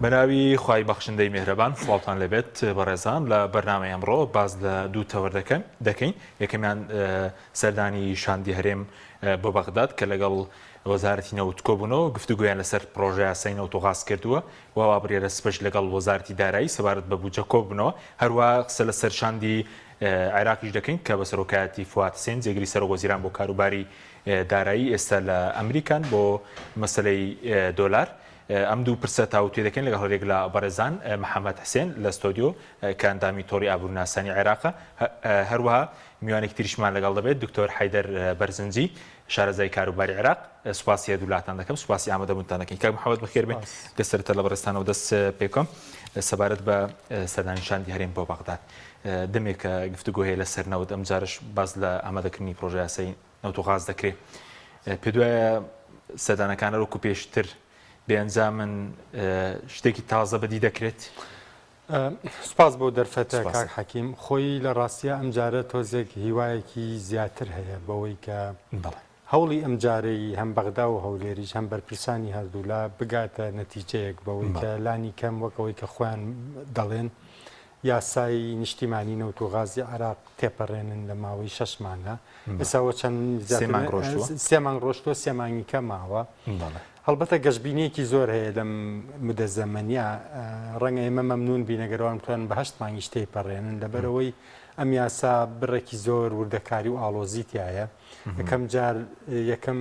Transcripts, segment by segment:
بەناوی خوای بەخشندەی مێهرەبان سڵاوتان لێبێت بەڕێزان لە بەرنامەی ئەمڕۆ باس لە دوو تەوەر دەکەن دەکەین یەکەمیان سەردانی شاندی هەرێم بۆ بەغداد کە لەگەڵ وەزارەتی نەوت کۆبوونەوە گفتوگۆیان لەسەر پرۆژە یاسای نەوت و غاز کردووە و وا بڕیارە سبەش لەگەڵ وەزارەتی دارایی سەبارەت بە بودجە کۆببنەوە هەروە قسە لەسەر شاندی عێراقیش دەکەین کە بە سەرۆکایەتی فواد حسێن جێگری سەرۆک وەزیران بۆ کاروباری دارایی ئێستا لە ئەمریکان بۆ مەسەلەی دۆلار. ئەم دوو پرسە تاوتوێ دەکەین لەگەڵ هەریەک لە بەڕێزان محەمەد حسێن لە ستۆدیۆ کە ئەندامی تۆڕی ئابوورناسانی عێراقە، هەروەها میوانێکی تریشمان لەگەڵ دەبێت دکتۆر حەیدەر بەرزنجی شارەزای کاروباری عێراق. سوپاسی هەردوولاتان دەکەم، سوپاسی ئامادەبوونتان دەکەین. کاک محەمەد بەخێر بێن. گەر سەرەتا لە بەڕێزتانەوە دەست پێ بکەم سەبارەت بە سەردانی شاندی هەرێم بۆ بەغداد. دەمێکە گفتوگۆ هەیە لەسەر نەوت، ئەمجارەش باس لە ئامادەکردنی پرۆژەیاسای نەوت و غاز دەکرێ. پێت وایە سەردانەکان هەر وەکو پێشتر بێ ئەنجامن، شتێکی تازە بەدی دەکرێت؟ سوپاس بۆ دەرفەتە کاک حەکیم. خۆی لە ڕاستیا ئەمجارە تۆزێک هیوایەکی زیاتر هەیە بەوەی کە هەوڵی ئەمجارەی هەم بەغدا و هەولێریش هەم بەرپرسانی هەردوولا بگاتە نەتیجەیەک بەوەی کە لانی کەم وەک ئەوەی کە خۆیان دەڵێن یاسای نیشتیمانی نەوت و غازی عێراق تێپەڕێنن لە ماوەی شەش مانگا. ئێستا وە چەند سێ مانگ ڕۆشتووە. سێ مانگ ڕۆشتووە، سێ مانگی کە ماوە. هەڵبەتە گەشبینییەکی زۆر هەیە لەم مدە زەمەنیە. ڕەنگە ئێمە مەمنوون بین ئەگەر ئەوان بتوانن بە هەشت مانگیش تێیپەڕێنن، لەبەرئەوەی ئەم یاسا بڕێکی زۆر وردەکاری و ئاڵۆزی تیایە. یەکەم جار یەکەم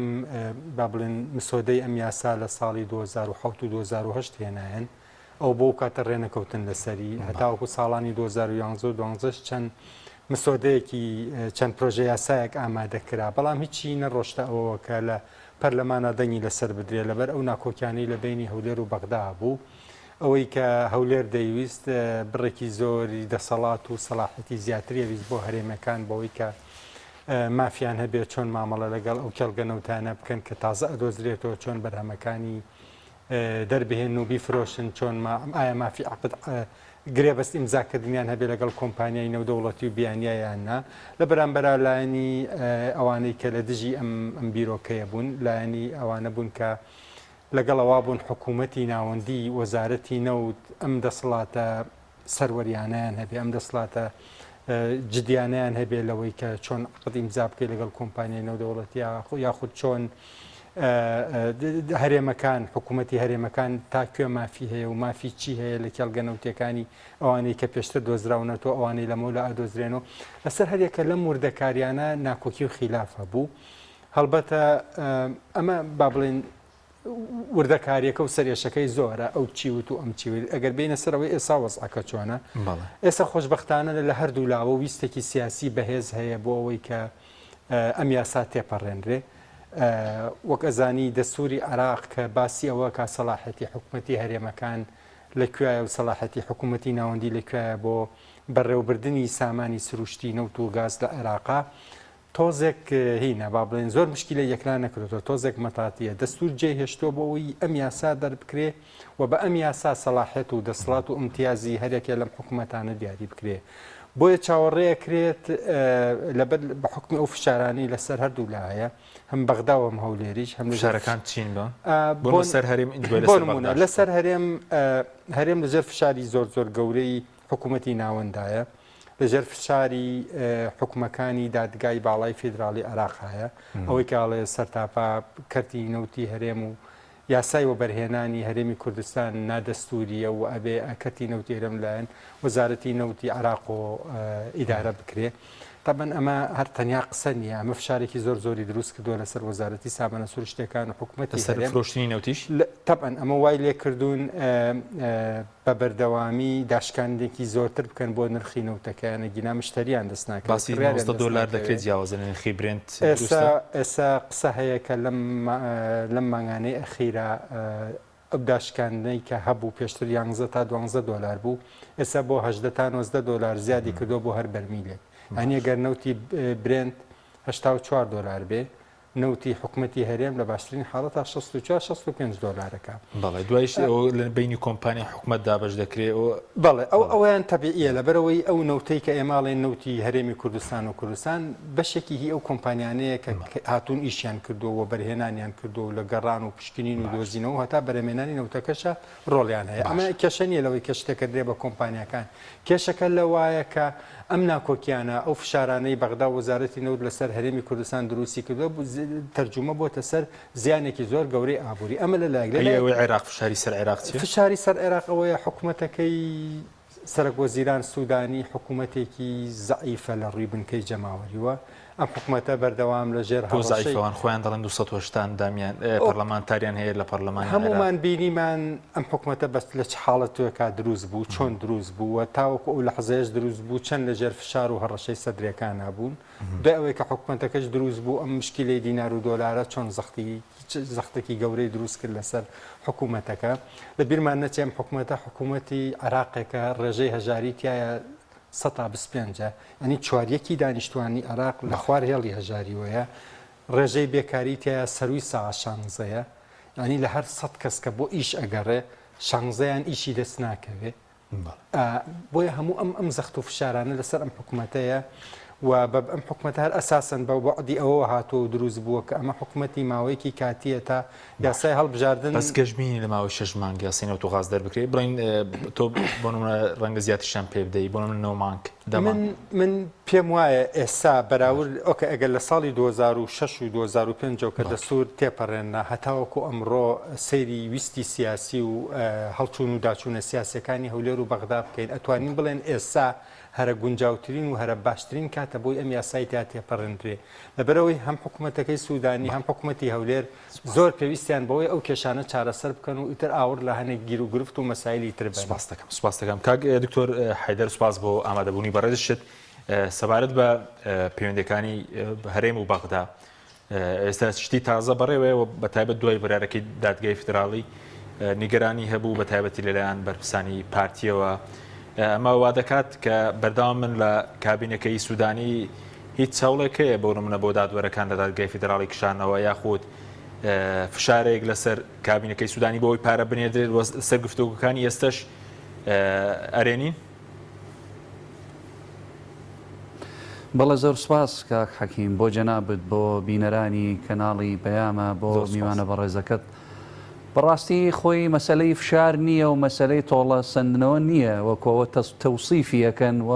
با بڵێن مسۆدەی ئەم یاسا لە ساڵی 2007 و 2008 هێنایەن. ئەو بۆ کاتە ڕێنەکەوتن لەسەری هەتاوەکو ساڵانی 2011 و 12 چەند مسۆدەیەکی چەند پرۆژە یاسایەک ئامادە کرا بەڵام هیچی نەڕۆشتە ئەوەوە کە لە پەرلەمانە دەنگی لەسەر بدرێت لەبەر ئەو ناکۆکیانەی لە بینی هەولێر و بەغدا بوو ئەوەی کە هەولێر دەیویست بڕێکی زۆری دەسەڵات و سەلاحەتی زیاتری ویست بۆ هەرێمەکان بەوەی کە مافیان هەبێت چۆن مامەڵە لەگەڵ ئەو کێڵگە نەوتانە بکەن کە تازە ئەدۆزرێتەوە چۆن بەرهەمەکانی دەربهێنن و بیفرۆشن، چۆن ئایا مافی عەقد گرێبەست ئیمزاکردنیان هەبێ لەگەڵ کۆمپانیای نێودەوڵەتی و بیانیا یان نا. لە بەرامبەرا لایەنی ئەوانەی کە لە دژی ئەم ئەم بیرۆکەیە بوون، لایەنی ئەوانە بوون کە لەگەڵ ئەوە بوون حکوومەتی ناوەندی، وەزارەتی نەوت ئەم دەسەڵاتە سەروەریانەیان هەبێ، ئەم دەسڵاتە جدیانەیان هەبێ لەوەی کە چۆن عقد ئیمزا بکەی لەگەڵ کۆمپانیای نێودەوڵەتی یاخود چۆن هەرێمەکان حکوومەتی هەرێمەکان تا کوێ مافی هەیە و مافی چی هەیە لە کێڵگە نەوتەکانی ئەوانەی کە پێشتر دۆزراونەتەوە ئەوانەی لەمەولا ئەدۆزرێنەوە لەسەر هەریەکە لەم وردەکاریانە ناکۆکی و خیلاف هەبوو هەڵبەتە ئەمە با بڵێن وردەکاریەکە و سەرێشەکەی زۆرە ئەو چی وت و ئەم چی وت ئەگەر بینە سەرەوەی ئێسا وەزعەکە چۆنە ئێستا خۆشبەختانە لە هەردوو لاوە ویستێکی سیاسی بەهێز هەیە بۆ ئەوەی کە ئەم یاسا تێپەڕێنرێ وەک ئەزانی دەستوری عراق کە باسی ئەوە کا سەلاحەتی حکوومەتی هەرێمەکان لە کوایە و سەلاحەتی حکوومەتی ناوەندی لە کوایە بۆ بەڕێوەبردننی سامانی سروشتی نەوت و گاز لە عێراقا تۆزێک هینە با بڵێن زۆر مشکیلە یەکلا نەکردۆتەوە تۆزێک مەتاتیە دەستور جێ هێشتووە بۆ ئەوەی ئەم یاسا دەربکرێ و بە ئەم یاسا سەلاحێت و دەسڵات و ئیمتیازی هەرێکێ لەم حکوومەتانە دیاری بکرێ بۆیە چاوەڕێ کرێت لەبەر بە حکومی ئەو فشارانەی لەسەر هەردوو لا هەیە هەم بەغدا و هەم هەولێریش هەم فشارەکان چین بە بۆ سەر هەرێم لەسەر هەرێم هەرێم لەژێر فشاری زۆر زۆر گەورەی حکوومەتی ناوەندایە لەژێر فشاری حوکمەکانی دادگای باڵای فیدراڵی عێراقایە، ئەوەی کە ئەڵێ سەرتاپا کەرتی نەوتی هەرێم و یاسای وەبەرهێنانی هەرێمی کوردستان نادەستوورییە و ئەبێ کەرتی نەوتی هەرێم لایەن وەزارەتی نەوتی عێراقۆ ئیدارە بکرێ. تەبعەن ئەمە هەر تەنیا قسە نییە، ئەمە فشارێکی زۆر زۆری دروست کردووە لەسەر وەزارەتی سامانە سروشتییەکان و حکومەتی لەسەر هەرێم. فرۆشتنی نەوتیش؟ تەبعەن ئەمە وای لێکردوون بە بەردەوامی داشکاندنێکی زۆرتر بکەن بۆ نرخی نەوتەکەیان ئەگینا مشتەریان دەست ناکەوێت باسی کڕیاریان 19 دەست دۆلار دەکرێت ناکەوێت. جیاوازە لە نرخی برێنت ئێستا دروستە؟ ئێستا قسە هەیە کە لەم لەم مانگانەی ئەخیرا ئەو داشکاندنەی کە هەبوو پێشتر یانزە تا دوانزە دۆلار بوو ئێستا بۆ 18 تا 19 دۆلار زیادی کردووە بۆ هەر بەرمیلێک یانی باش ئەگەر نەوتی برێنت 84 دۆلار بێ. نەوتی حکومەتی هەرێم لە باشترین حاڵەتا 64 65 دۆلارەکە. بەڵێ دوایش ئەوە لە بەینی کۆمپانیا حکومەت دابەش دەکرێ ئەوە. بەڵێ ئەو ئەوەیان تەبیعیە لەبەرئەوەی ئەو نەوتەی کە ئێمە ئەڵێین نەوتی هەرێمی کوردستان و کوردستان بەشێکی هی ئەو کۆمپانیانەیە کە هاتوون ئیشیان کردووە و وەبەرهێنانیان کردووە و لە گەڕان و پشکنین و دۆزینەوە و هەتا بەرهەمێنانی نەوتەکەشە ڕۆڵیان هەیە. ئەمە کێشە نییە لەوەی کە شتێکە درێ بە کۆمپانیاکان. کێشەکە لەوایە کە ئەم ناکۆکیانە، ئەو فشارانەی بەغدا و وەزارەتی نەوت لەسەر هەرێمی کوردستان دروستی کردووە، تەرجومە بۆتە سەر زیانێکی زۆر گەورەی ئابووری. ئەمە لە لایەک. لە ئەی ئەوەی عێراق فشاری سەر عێراق چییە؟ فشاری سەر عێراق ئەوەیە حکومەتەکەی سەرەک وەزیران سودانی حکومەتێکی زەعیفە لە ڕووی بنکەی جەماوەریوە. ئەم حکومەتە بەردەوام لە ژێر بۆ هەڕەشەی. زەعیفە ئەوان خۆیان دەڵێن 280 ئەندامیان پەرلەمانتاریان هەیە لە پەرلەمانی عێراق. هەموومان بینیمان ئەم حکومەتە بەس لە چ حاڵەتێکا دروست بوو، چۆن دروست بوو و تاوەکو ئەو لەحزەیەش دروست بوو چەند لە ژێر فشار و هەڕەشەی سەدرێکانا بوون. دوای ئەوەی کە حکومەتەکەش دروست بوو ئەم مشکیلەی دینار و دۆلارە چۆن زەختی زەختێکی گەورەی دروست کرد لەسەر حکومەتەکە. لە بیرمان نەچێ ئەم حکومەتە حکومەتی عێراقێکە ڕێژەی هەژاری تیایە سەتا 25 ە یانی چواریەکی دانیشتوانی عێراق لە خوار هێڵی هەژاریوەیە، ڕێژەی بێکاری تیایا سەرووی سەعا شانزەیە، یانی لە هەر سەد کەس کە بۆ ئیش ئەگەڕێ شانزەیان ئیشی دەست ناکەوێ. بۆیە هەموو ئەم ئەم زەخت و فشارانە لەسەر ئەم حکومەتەیە و بە ئەم حکومەتە هەر ئەساسەن بە وەعدی ئەوەوە هاتووە و دروست بووە کە ئەمە حکومەتی ماوەیەکی کاتییە تا یاسای هەڵبژاردن. بەس گەشبینی لە ماوەی شەش مانگ یاسای نەوت و غاز دەربکرێت بڵێین تۆ بۆ نمونە ڕەنگە زیاتریشیان پێ بدەی بۆ نمونە نۆ مانگ دە مانگ. من من پێم وایە ئێستا بەراورد ئۆکەی ئەگەر لە ساڵی 2006 و 2005 ەوە کە دەستوور تێپەڕێنرا هەتاوەکو ئەمڕۆ سەیری ویستی سیاسی و هەڵچوون و داچوونە سیاسیەکانی هەولێر و بەغدا بکەین ئەتوانین بڵێن ئێستا هەرە گونجاوترین و هەرە باشترین کاتە بۆی ئەم یاسای تیا تێپەڕێندرێ لەبەرئەوەی هەم حکومەتەکەی سودانی هەم حکومەتی هەولێر زۆر پێویستیان بەوەیە ئەو کێشانە چارەسەر بکەن و ئیتر ئاوڕ لە هەنێک گیروگرفت و مەسایلی تر بەنەوە. سوپاست دەکەم سوپاست دەکەم کاک دکتۆر حەیدەر سوپاس بۆ ئامادەبوونی بەڕێزشت سەبارەت بە پەیوەندیەکانی هەرێم و بەغدا ئێستا شتی تازە بەڕێوەیە و بە تایبەت دوای بڕیارەکەی دادگای فیدراڵی نیگەرانی هەبوو بە تایبەتی لەلایەن بەرپرسانی پارتیەوە ئەمە وا دەکات کە بەردەوام من لە کابینەکەی سوودانی هیچ هەوڵێک هەیە بۆ نمونە بۆ دادوەرەکان لە دادگای فیدراڵی کشانەوە یاخود فشارێک لەسەر کابینەکەی سوودانی بۆی پارە بنێردرێت سەر گفتوگۆکانی ئێستش ئەرێنین؟ بەڵێ زۆر سوپاس کاک حەکیم بۆ جەنابت بۆ بینەرانی کەناڵی پەیامە بۆ میوانە بەڕێزەکەت بەڕاستی خۆی مەسەلەی فشار نییە و مەسەلەی تۆڵە سەندنەوە نییە وەکو ئەوە تەوسیفی ئەکەن و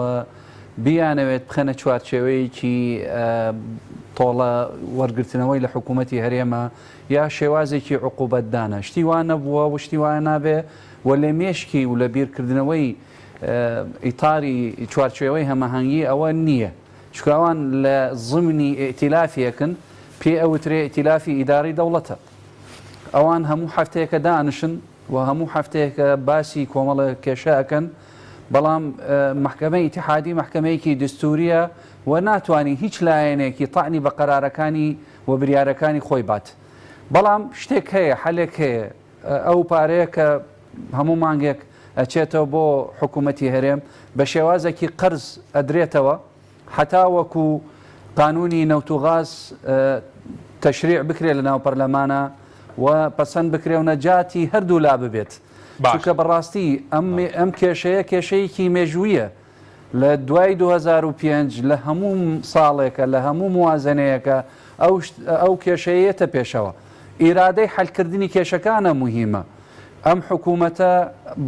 بیانەوێت بخەنە چوارچێوەیەکی تۆڵە وەرگرتنەوەی لە حکوومەتی هەرێمە یا شێوازێکی عقوبەتدانە شتی وا نەبووە و شتی وا نابێ و لە مێشکی و لە بیرکردنەوەی ئیتاری چوارچێوەی هەماهەنگی ئەوە نییە چونکە ئەوان لە زمنی ئیتیلافێکن پێ ئەوترێ ئیتیلافی ئیداری دەوڵەتە ئەوان هەموو هەفتەیەکە دانیشن و هەموو هەفتەیەکە باسی کۆمەڵە کێشە ئەکەن بەڵام مەحکەمەی ئیتیحادی مەحکەمەیەکی دستوریە و ناتوانانی هیچ لایەنێکی تەعنی بە قەرارەکانی و بریارەکانی خۆی بات بەڵام شتێک هەیە حەلێک هەیە ئەو پارەیە کە هەموو مانگێک ئەچێتەوە بۆ حکوومەتی هەرێم بە شێوازێکی قەرز ئەدرێتەوە هەتا وەکو قانونی نەوت و غاز تەشریع بکرێت لە ناو پەرلەمانە و پەسەند بکرێ و نەجاتی هەردوو لا ببێت چونکە بەڕاستی ئەم ئەم کێشەیە کێشەیەکی مێژوویە لە دوای 2005 لە هەموو ساڵێکە لە هەموو موازنەیەکە ئەو ئەو کێشەیەتە پێشەوە ئیرادەی حەلکردنی کێشەکانە موهیمە ئەم حکوومەتە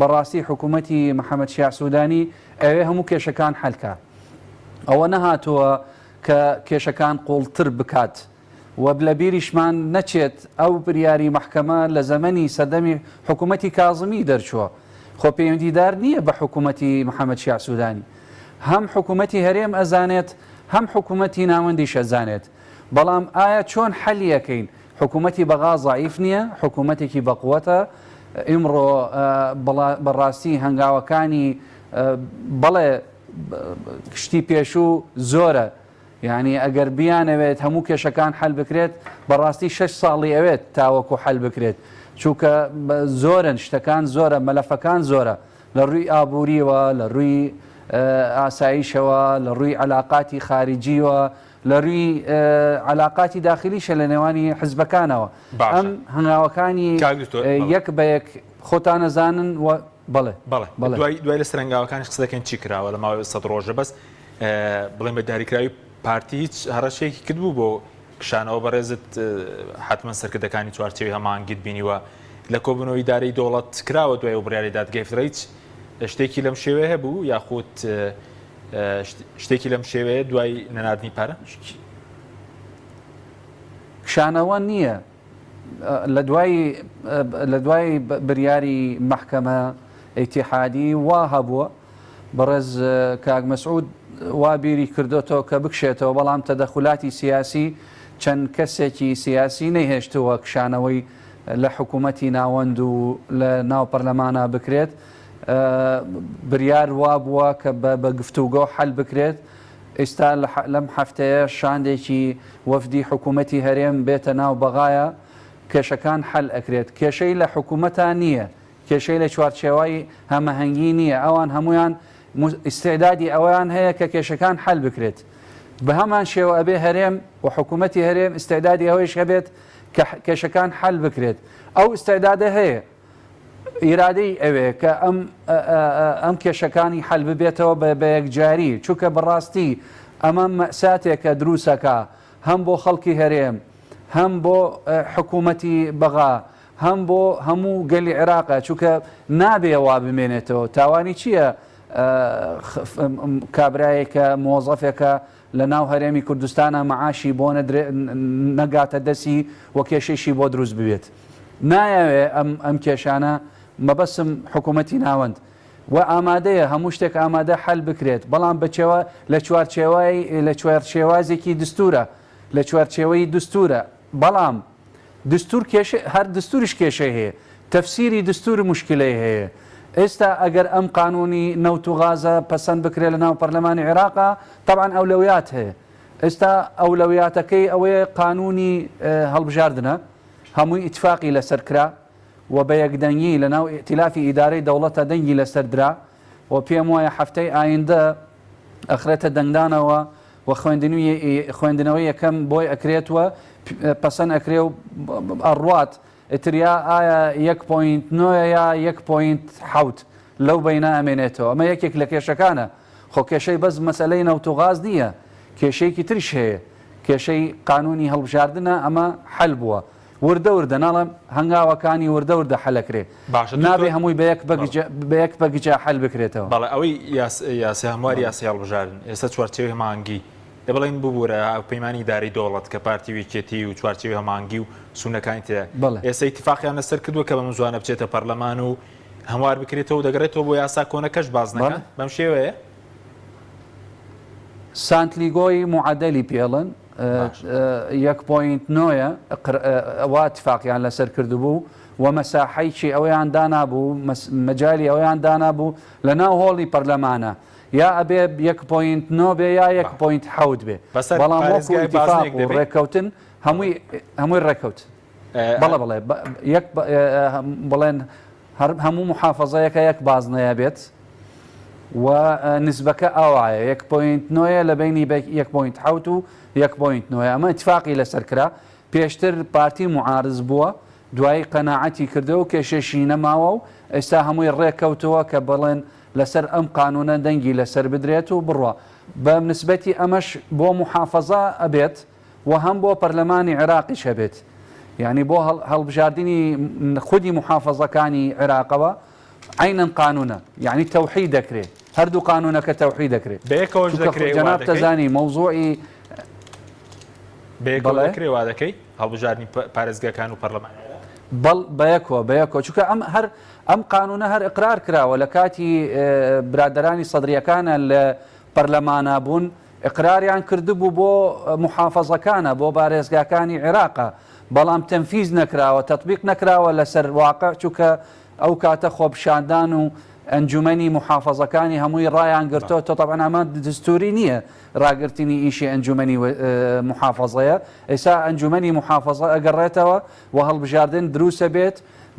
بەڕاستی حکوومەتی محەممەد شیاع سوودانی ئەوێ هەموو کێشەکان حەلکا ئەوە نەهاتووە کە کێشەکان قوڵتر بکات و لە بیریشمان نەچێت ئەو بریاری مەحکەمە لە زەمەنی سەردەمی حکوومەتی کازمی دەرچووە خۆ پەیوەندیدار نییە بە حکوومەتی محەممەد شیاع سوودانی هەم حکوومەتی هەرێم ئەزانێت هەم حکوومەتی ناوەندیش ئەزانێت بەڵام ئایا چۆن حەلی ئەکەین حکوومەتی بەغا زەعیف نییە حکوومەتێکی بەقوەتە ئیمڕۆ بەڕاستی هەنگاوەکانی بەڵێ شتی پێشوو زۆرە یعنی ئەگەر بیانەوێت هەموو کێشەکان حل بکرێت بەڕاستی شش ساڵی ئەوێت تاوەکو حل بکرێت چونکە زۆرن شتەکان زۆرە مەلەفەکان زۆرە لە ڕووی ئابووریەوە لە ڕووی ئاسایشەوە لە ڕووی علااقاتی خارجیوە. لە رووی عەلاقاتی داخلیشە لە نێوانی حزبەکانەوە باشە ئەم هەنگاوەکانی کاک دکتۆر بەڵێ. یەک بە یەک خۆتان ئەزانن و بەڵێ بەڵێ بەڵێ. دوای دوای لەسەر هەنگاوەکانیش قسە دەکەین چی کراوە لە ماوەی سەد ڕۆژە بەس بڵێن بە دیاریکراوی پارتی هیچ هەڕەشەیەکی کردبوو بۆ کشانەوە بەڕێزت حتمما سەرکردەکانی چوارچێوی هەماهەنگیت بینیوە لە کۆبوونەوەی ئیدارەی دەوڵەت کراوە دوای ئەو بڕیاری دادگای فیدراڵی هیچ شتێکی لەم شێوەیە هەبوو یاخود شتێکی لەم شێوەیە دوای نەناردنی پارە؟ کشانەوە نییە لە دوای لە دوای بریاری مەحکەمە ئیتیحادی وا هەبووە بەڕێز کاک مەسعود وا بیری کردۆتەوە کە بکشێتەوە بەڵام تەدەخولاتی سیاسی چەند کەسێکی سیاسی نەیهێشتووە کشانەوەی لە حکوومەتی ناوەند و لە ناو پەرلەمانا بکرێت بریار وابووە کە بە گفتوگۆ حەل بکرێت ئیستا لەم هەفتەیە شاندێکی وەفدی حکوومەتی هەرێم بێتە ناو بەغایە کێشەکان حەل ئەکرێت کێشەی لە حکوومەتا نییە کێشەی لە چوارچێوەی هەمەهەنگی نییە، ئەوان هەموویان ئیستعدادی ئەوەیان هەیە کە کێشەکان حەل بکرێت. بەهەمان شێوە ئەبێ هەرێم و حکوومەتی هەرێم ئیستعدادی ئەوەیش هەبێت کە کێشەکان حەل بکرێت. ئەو ئیستعدادە هەیە. ئیرادەی ئەوێ کە ئەم ئەم کێشەکانی حەل ببێتەوە بە یەکجاری، چونکە بەڕاستی ئەمە مەئساتێکە دروستەکا هەم بۆ خەڵکی هەرێم، هەم بۆ حکوومەتی بەغا، هەم بۆ هەموو گەلی عێراقە چونکە نابێ وا بمێنێتەوە تاوانی چییە کابرایەکە مۆزەفێکە لە ناو هەرێمی کوردستانە معاشی بۆ نەگاتە دەسی و کێشەیشی بۆ دروست ببێت نایەوێ ئەم ئەم کێشانە مەبەسم حکوومەتی ناوەند و ئامادەیە هەموو شتێک ئامادە حل بکرێت بەڵام بەچەوە لە چوارچێوای لە چوارچێوازێکی دستورە لە چوارچێوەی دستورە بەڵام دستور کێشەی هەر دستوریش کێشەی هەیە تەفسیری دستور موشکیلەی هەیە ئێستا ئەگەر ئەم قانونی نەوت و غازە پەسەند بکرێت لە ناو پەرلەمانی عێراقا تەبعەن ئەولەویات هەیە ئێستا ئەولەویاتەکەی ئەوەیە قانونی هەڵبژاردنە هەمووی ئیتفاقی لەسەر کرا و بە یەکدەنگی لە ناو ئیتلافی ئیدارەی دەوڵەتە دەنگی لەسەر درا و پێم وایە هەفتەی ئایندە ئەخرێتە دەنگدانەوە و خوێندنەوەی یەکەم بۆی ئەکرێت و پەسەند ئەکرێ و ئەڕوات ئیتر یا ئایا یەک point نۆیە یا یەک point حەوت لەو بەینە ئەمێنێتەوە ئەمە یەکێک لە کێشەکانە خۆ کێشەی بەس مەسەلەی نەوت و غاز نییە کێشەیەکی تریش هەیە کێشەی قانونی هەڵبژاردنە ئەمە حەل بووە وردە وردە ناڵێم هەنگاوەکانی وردە وردە حەلەکرێ باشە نابێ دکتۆر هەمووی بە یەک بەڵێ بە یەک بەگجا حەل بکرێتەوە. بەڵێ ئەوەی یاسای هەمواری یاسای هەڵبژاردن ئێستا چوارچێوەی هەماهەنگی دە بڵێین ببورە هاوپەیمانی ئیدارەی دەوڵەت کە پارتی و یەکێتی و چوارچێوەی هەماهەنگی و سوننەکانی تێدا بەڵێ. ئێستا ئیتیفاقیان لەسەر کردووە کە بەم زوانە بچێتە پەرلەمان و هەموار بکرێتەوە و دەگەڕێتەوە بۆ یاسا کۆنەکەش بازنەکە بەڵێ. بەم شێوەیە؟ سانتلیگۆی موعەدەلی پێڵن یەک point نۆیە وا اتفاقیان لەسەر کردبوو و مەساحەیکی ئەوەیان دانابوو مەجالی ئەوەیان دانابوو لە ناو هۆڵی پەرلەمانە یا ئەبێ یەک point نۆ بێ یا یەک point حەوت بێ بەڵام وەکو ئیتفاق و ڕێککەوتن هەمووی هەمووی ڕێککەوت بەڵێ بەڵێ یەک بڵێن هەر هەموو موحافەزەیەکە یەک بازنەیە بێت و نسبەکە ئاوایە یەک point نۆیە لە بەینی یەک point حەوت و یەک point نۆیە ئەمە ئیتفاقی لەسەر کرا پێشتر پارتی معارز بووە دوایی قەناعەتی کردەوە و کێشەشی نەماوە و ئێستا هەمووی ڕێککەوتەوە کە بڵێن لەسەر ئەم قانونە دەنگی لەسەر بدرێت و بڕوا بە نسبەتی ئەمەش بۆ محافەزە ئەبێت و هەم بۆ پەرلەمانی عێراقیش هەبێت یانی بۆ هەڵبژاردنی خودی محافەزەکانی عێراقەوە عەینەن قانونە یانی تەوحید دەکرێ هەردوو قانونەکە تەوحید دەکرێ بەیەکەوەش چونکە دەکرێ وا جەناب دەکەی تەزانی مەوزوعی بەیەکەوە بەڵێ دەکرێ وا دەکەی هەڵبژاردنی پارێزگاکان و پەرلەمانی عێراق بەڵ بەیەکەوە بەیەکەوە چونکە ئەم هەر ئەم قانونە هەر ئقرار کراوە لە کاتی برادەرانی سەدریەکانە لە پەرلەمانا بوون ئیقراریان کردبوو بۆ موحافەزەکانە بۆ بارێزگاکانی عێراقە بەڵام تەنفیز نەکراوە تەتبیق نەکراوە لەسەر واقع چونکە ئەو کاتە خۆپیشاندان و ئەنجومەنی موحافەزەکانی هەمووی ڕایان گرتۆتەوە تەبعەن ئەمە دستوری نییە ڕاگرتنی ئیشی ئەنجومەنی موحافەزەیە ئێستا ئەنجومەنی موحافەزە ئەگەڕێتەوە و هەڵبژاردن دروسە بێت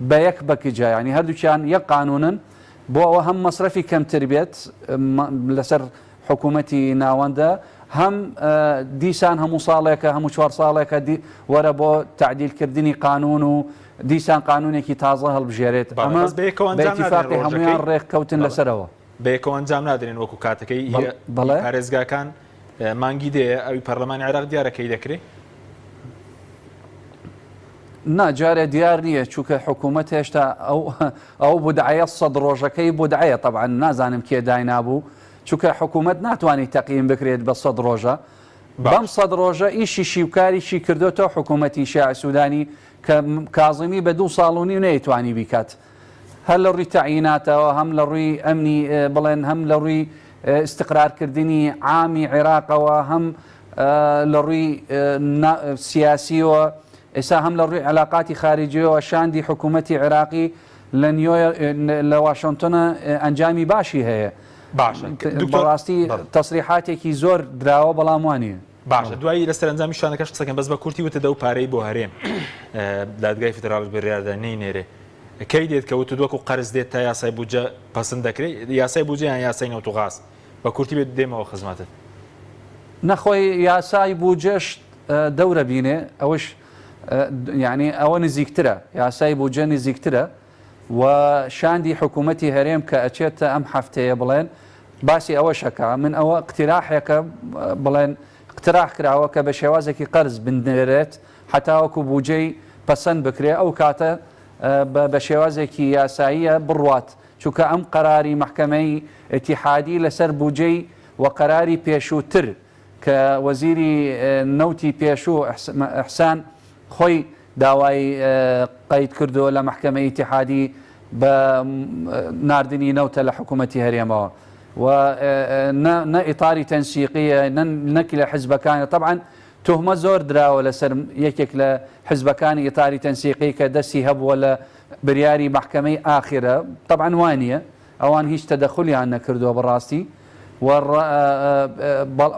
بە یەک بەکجا یانی هەردووکیان یەک قانونن بۆ ئەوە هەم مەسرەفی کەمتر بێت لەسەر حکوومەتی ناوەندە، هەم دیسان هەموو ساڵێکە هەموو چوار ساڵێکە وەرە بۆ تەعدیلکردنی قانوون و دیسان قانوونێکی تازە هەڵبژێرێت ئەمە بە ئیتیفاقی هەموویان ڕێککەوتن لەسەرەوە. بەیەکەوە ئەنجام نادرێن وەکو کاتەکەی پارێزگاکان مانگی دێ ئەوی پەرلەمانی عێراق دیارە کەی دەکرێ؟ نا جارێ دیار نییە چونکە حکوومەت هێشتا ئەو ئەو بودعەیە سەد ڕۆژەکەی بودعەیە تەبعەن نازانم کێ داینابوو چونکە حکوومەت ناتوانێت تەقییم بکرێت بە سەد ڕۆژە بەم سەد ڕۆژە ئیشیشی و کاریشی کردۆتەوە حکوومەتی شیاع سوودانی کە کازمی بە دوو ساڵ و نیو نەیتوانی بیکات هەر لە ڕووی تەعییناتەوە هەم لە ڕووی ئەمنی بڵێن هەم لە ڕووی ئیستقرارکردنی عامی عێراقەوە هەم لە ڕووی سیاسیەوە ئێستا هەم لە ڕووی علاقاتی خارجیەوە شاندی حکوومەتی عێراقی لە نیۆ لە واشنتۆنە ئەنجامی باشی هەیە باشە بەڕاستی تەسریحاتێکی زۆر دراوە بەڵام وانە باشە دوایی لە سەرنجامی شانەکەش قسەکەم بەس بە کورتی وتە دەو پارەی بۆ هەرێم دادگای فیدراڵ بڕیاردا نەینێرێ کەی دێت کە وتت وەکو قەرز دێت تا یاسای بودجە پەسند دەکرێت یاسای بودجە یان یاسای نەوت و غاز بە کورتی بێت دێمەوە خزمەتت. نە خۆی یاسای بودجەش دەورە بینێ ئەوش یعنی ئەوە نزیکترە یاسای بودجە نزیکترە و شاندی حکوومەتی هەرێم کە ئەچێتە ئەم هەفتەیە بڵێن باسی ئەوەشەکە من ئەوە اقتراحێکە بڵێن اقتراح کراوە کە بە شێوازێکی قەرز بنێرێت هەتاوەکو بودجەی پەسەند بکرێ ئەو کاتە بە شێوازێکی یاساییە بڕوات چونکە ئەم قەراری مەحکەمەی ئیتیحادی لەسەر بودجەی و قەراری پێشووتر کە وەزیری نەوتی پێشوو ئیحسان خۆی داوای قەید کردووە لە مەحکەمەی ئیتیحادی بە ناردنی نەوتە لە حکوومەتی هەرێمەوە و نە ئیتاری تەنسیقیە نەک لە حزبەکانە تەبعەن توهمە زۆر دراوە لەسەر یەکێک لە حزبەکانی ئیتاری تەنسیقی کە دەستی هەبووە لە بریاری مەحکەمەی ئاخرە تەبعەن وانیە ئەوان هیچ تەدەخولیان نەکردووە بەڕاستی و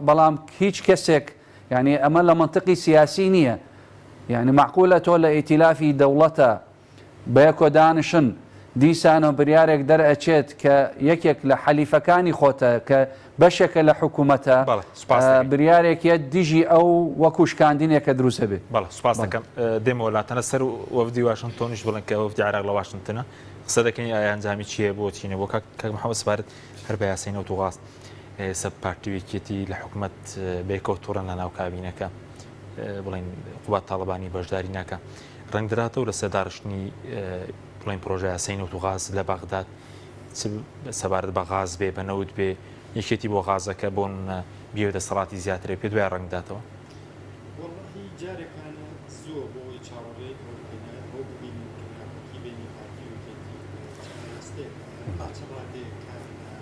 بەڵام هیچ کەسێک یعنی ئەمە لە مەنتقی سیاسی نییە یعنی مەعقولە تۆ لە ئیتیلافی دەوڵەتە بەیەکۆ دانشن، دیسانەوە بریارێک دەرئەچێت کە یەکێک لە حەلیفەکانی خۆتە کە بەشێکە لە حکومەتە، بەڵێ سوپاس دەکەین. بریارێک یەت دژی ئەو وەکو شکاندنێکە دروست ئەبێ. بەڵێ سوپاس دەکەم. دێمەوە لاتەنە سەر وەفدی واشنتۆنیش بڵێن کە وەفدی عێراق لە واشنتنە قسە دەکەین ئایا ئەنجامی چییە بۆ چی نەبووە؟ کاک کاک محەممەد سەبارەت هەر بە یاسای نەوت و غاز ئێستا پارتی و یەکێتی لە حکومەت بەیەکەوە توڕەن لە ناو کابینەکە بڵێن قوباد تاڵەبانی بەشداری ناکا ڕەنگدراتەوە لەسەر داڕشتنی بڵێن پرۆژە یاسای نەوت و غاز لە بەغداد چ سەبارەت بە غاز بێ بە نەوت بێ یەکێتی بۆ غازەکە بۆن بیەوێ دەسەڵاتی زیاترێ پێ دوای ڕەنگداتەوە. وەڵاهی جارێکانە زووە بۆ ئەوەی چاوەڕێی ئەوە بکەین ئەوە ببینین کە ناکۆکی بەینی پارتی و یەکێتی چ ئاراستەیەک تا چ ڕادەیەک کار لە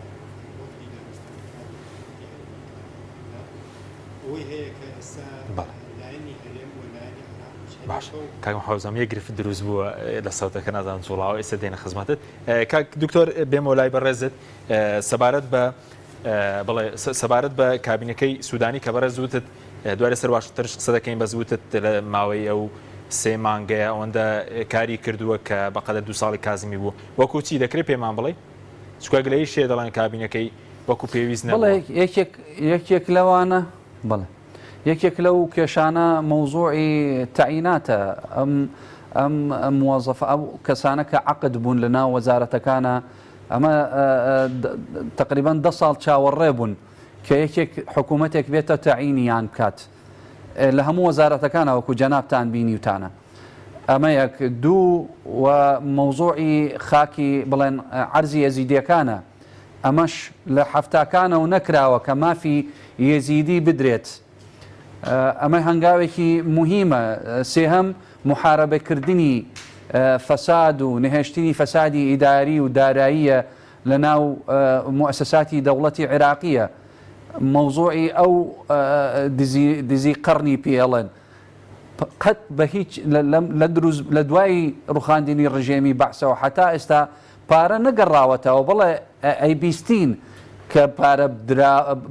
وەفدی دانوستانکاری حکومەتی هەرێم دەکات لە ئەوەی هەیە کە ئێستا لایەنی هەرێم و لایەنی عێراقیش هەر باش یەکە و کاک محەمەد یەک گرفت دروست بووە لە سەوتەکە نازانم جوڵاوە ئێستا دێنە خزمەتت کاک دکتۆر بێمەوە لای بەڕێزت سەبارەت بە بڵێ سەبارەت بە کابینەکەی سوودانی کە بەڕێز وتت دوای لەسەر واشنتنش قسە دەکەین بەس وتت لە ماوەی ئەو سێ مانگەیە ئەوەندە کاری کردووە کە بەقەدەر دوو ساڵی کازمی بوو وەکو چی دەکرێت پێمان بڵێ چونکە گلەییش هەیە دەڵێن کابینەکەی وەکو پێویست بەڵێ نەبووە. یەکێک یەکێک لەوانە بەڵێ یەکێک لەو کێشانە مەوزوعی تەعیناتە ئەم ئەم موەزەفە ئەو کەسانە کە عەقد بوون لە ناو وەزارەتەکانە ئەمە تقریبا دە ساڵ چاوەڕێ بوون کە یەکێک حکوومەتێک بێتە تەعینیان بکات لە هەموو وەزارەتەکانە وەکو جەنابتان بینیوتانە ئەمە یەک دوو و مەوزوعی خاکی بڵێن عەرزی یەزیدیەکانە ئەمەش لە حەفتاکانەوە نەکراوە کە مافی یەزیدی بدرێت ئەمە هەنگاوێکی موهیمە سێهەم موحارەبەکردنی فەساد و نەهێشتنی فەسادی ئیداری و داراییە لە ناو موئەسەساتی دەوڵەتی عێراقیە مەوزوعی ئەو دزی دزی قەڕنی پێڵێن قەت بە هیچ لە دروست لە دوای ڕوخاندنی ڕژێمی بەعسەوە حتا ئێستا پارە نەگەڕاوەتەوە بەڵێ ئەیبیستین کە پارە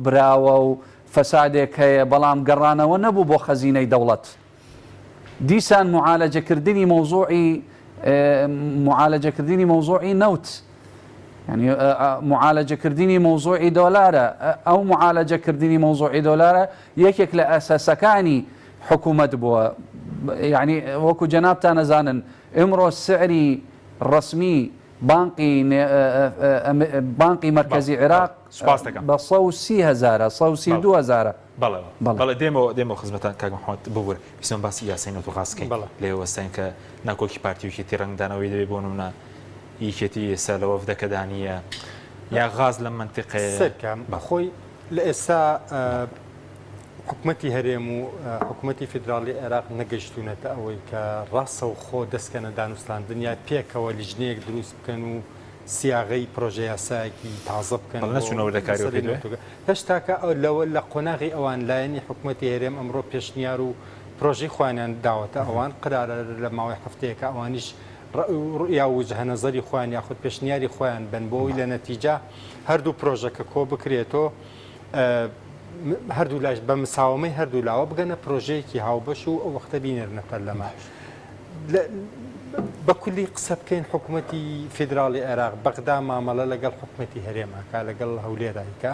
براوە و فەسادێک هەیە بەڵام گەڕانەوە نەبوو بۆ خەزینەی دەوڵەت دیسان معالەجەکردنی مەوزوعی معالەجەکردنی مەوزوعی نەوت. یعنی معالەجەکردنی مەوزوعی دۆلارە، ئەو معالەجەکردنی مەوزوعی دۆلارە یەکێک لە ئەساسەکانی حکوومەت بووە. یعنی وەکو جەنابتان ئەزانن ئمڕۆ سعری ڕەسمی بانقی بانقی مەرکەزی عێراق بە 130 هەزارە 132 هەزارە. بەڵێ بەڵێ دێمەوە دێمەوە خزمەتان کاک محمد ببورە ویستم باسی یاسای نەوت و غاز بکەین لێ وەستاین کە ناکۆکی پارتی و یەکێتی ڕەنگدانەوەی دەبێت بۆ نمونە یەکێتی ئێستا لە وەفدەکەدا نییە یا غاز لەم مەنتیقەیە سەرکەم خۆی لە ئێستا حکومەتی هەرێم و حکومەتی فیدراڵی عێراق نەگەیشتوونەتە ئەوەی کە ڕاستەوخۆ دەستکەنە دانوستاندن یا پێکەوە لیژنەیەک دروست بکەن و سیاغەی پرۆژە یاسایەکی تازە بکەن بەڵێ نەچوونە وردەکاریەوە پێت وایە؟ هێشتاکە لەوە لە قۆناغی ئەوان لایەنی حکومەتی هەرێم ئەمڕۆ پێشنیار و پرۆژەی خۆیانیان داوەتە ئەوان قرارە لە ماوەی هەفتەیەکە ئەوانیش ڕوئیا و وجهە نەزەری خۆیان یاخود پێشنیاری خۆیان بن بۆ ئەوەی لە نەتیجە هەردوو پرۆژەکە کۆ بکرێتەوە هەردوو لاش بە مساوەمەی هەردوو لاوە بگەنە پرۆژەیەکی هاوبەش و ئەو وەختە بینێرنە پەرلەمان. بە کولی قسە بکەین حکوومەتی فیدراڵی عێراق بەغدا مامەڵە لەگەڵ حکوومەتی هەرێماکە لەگەڵ هەولێرایکە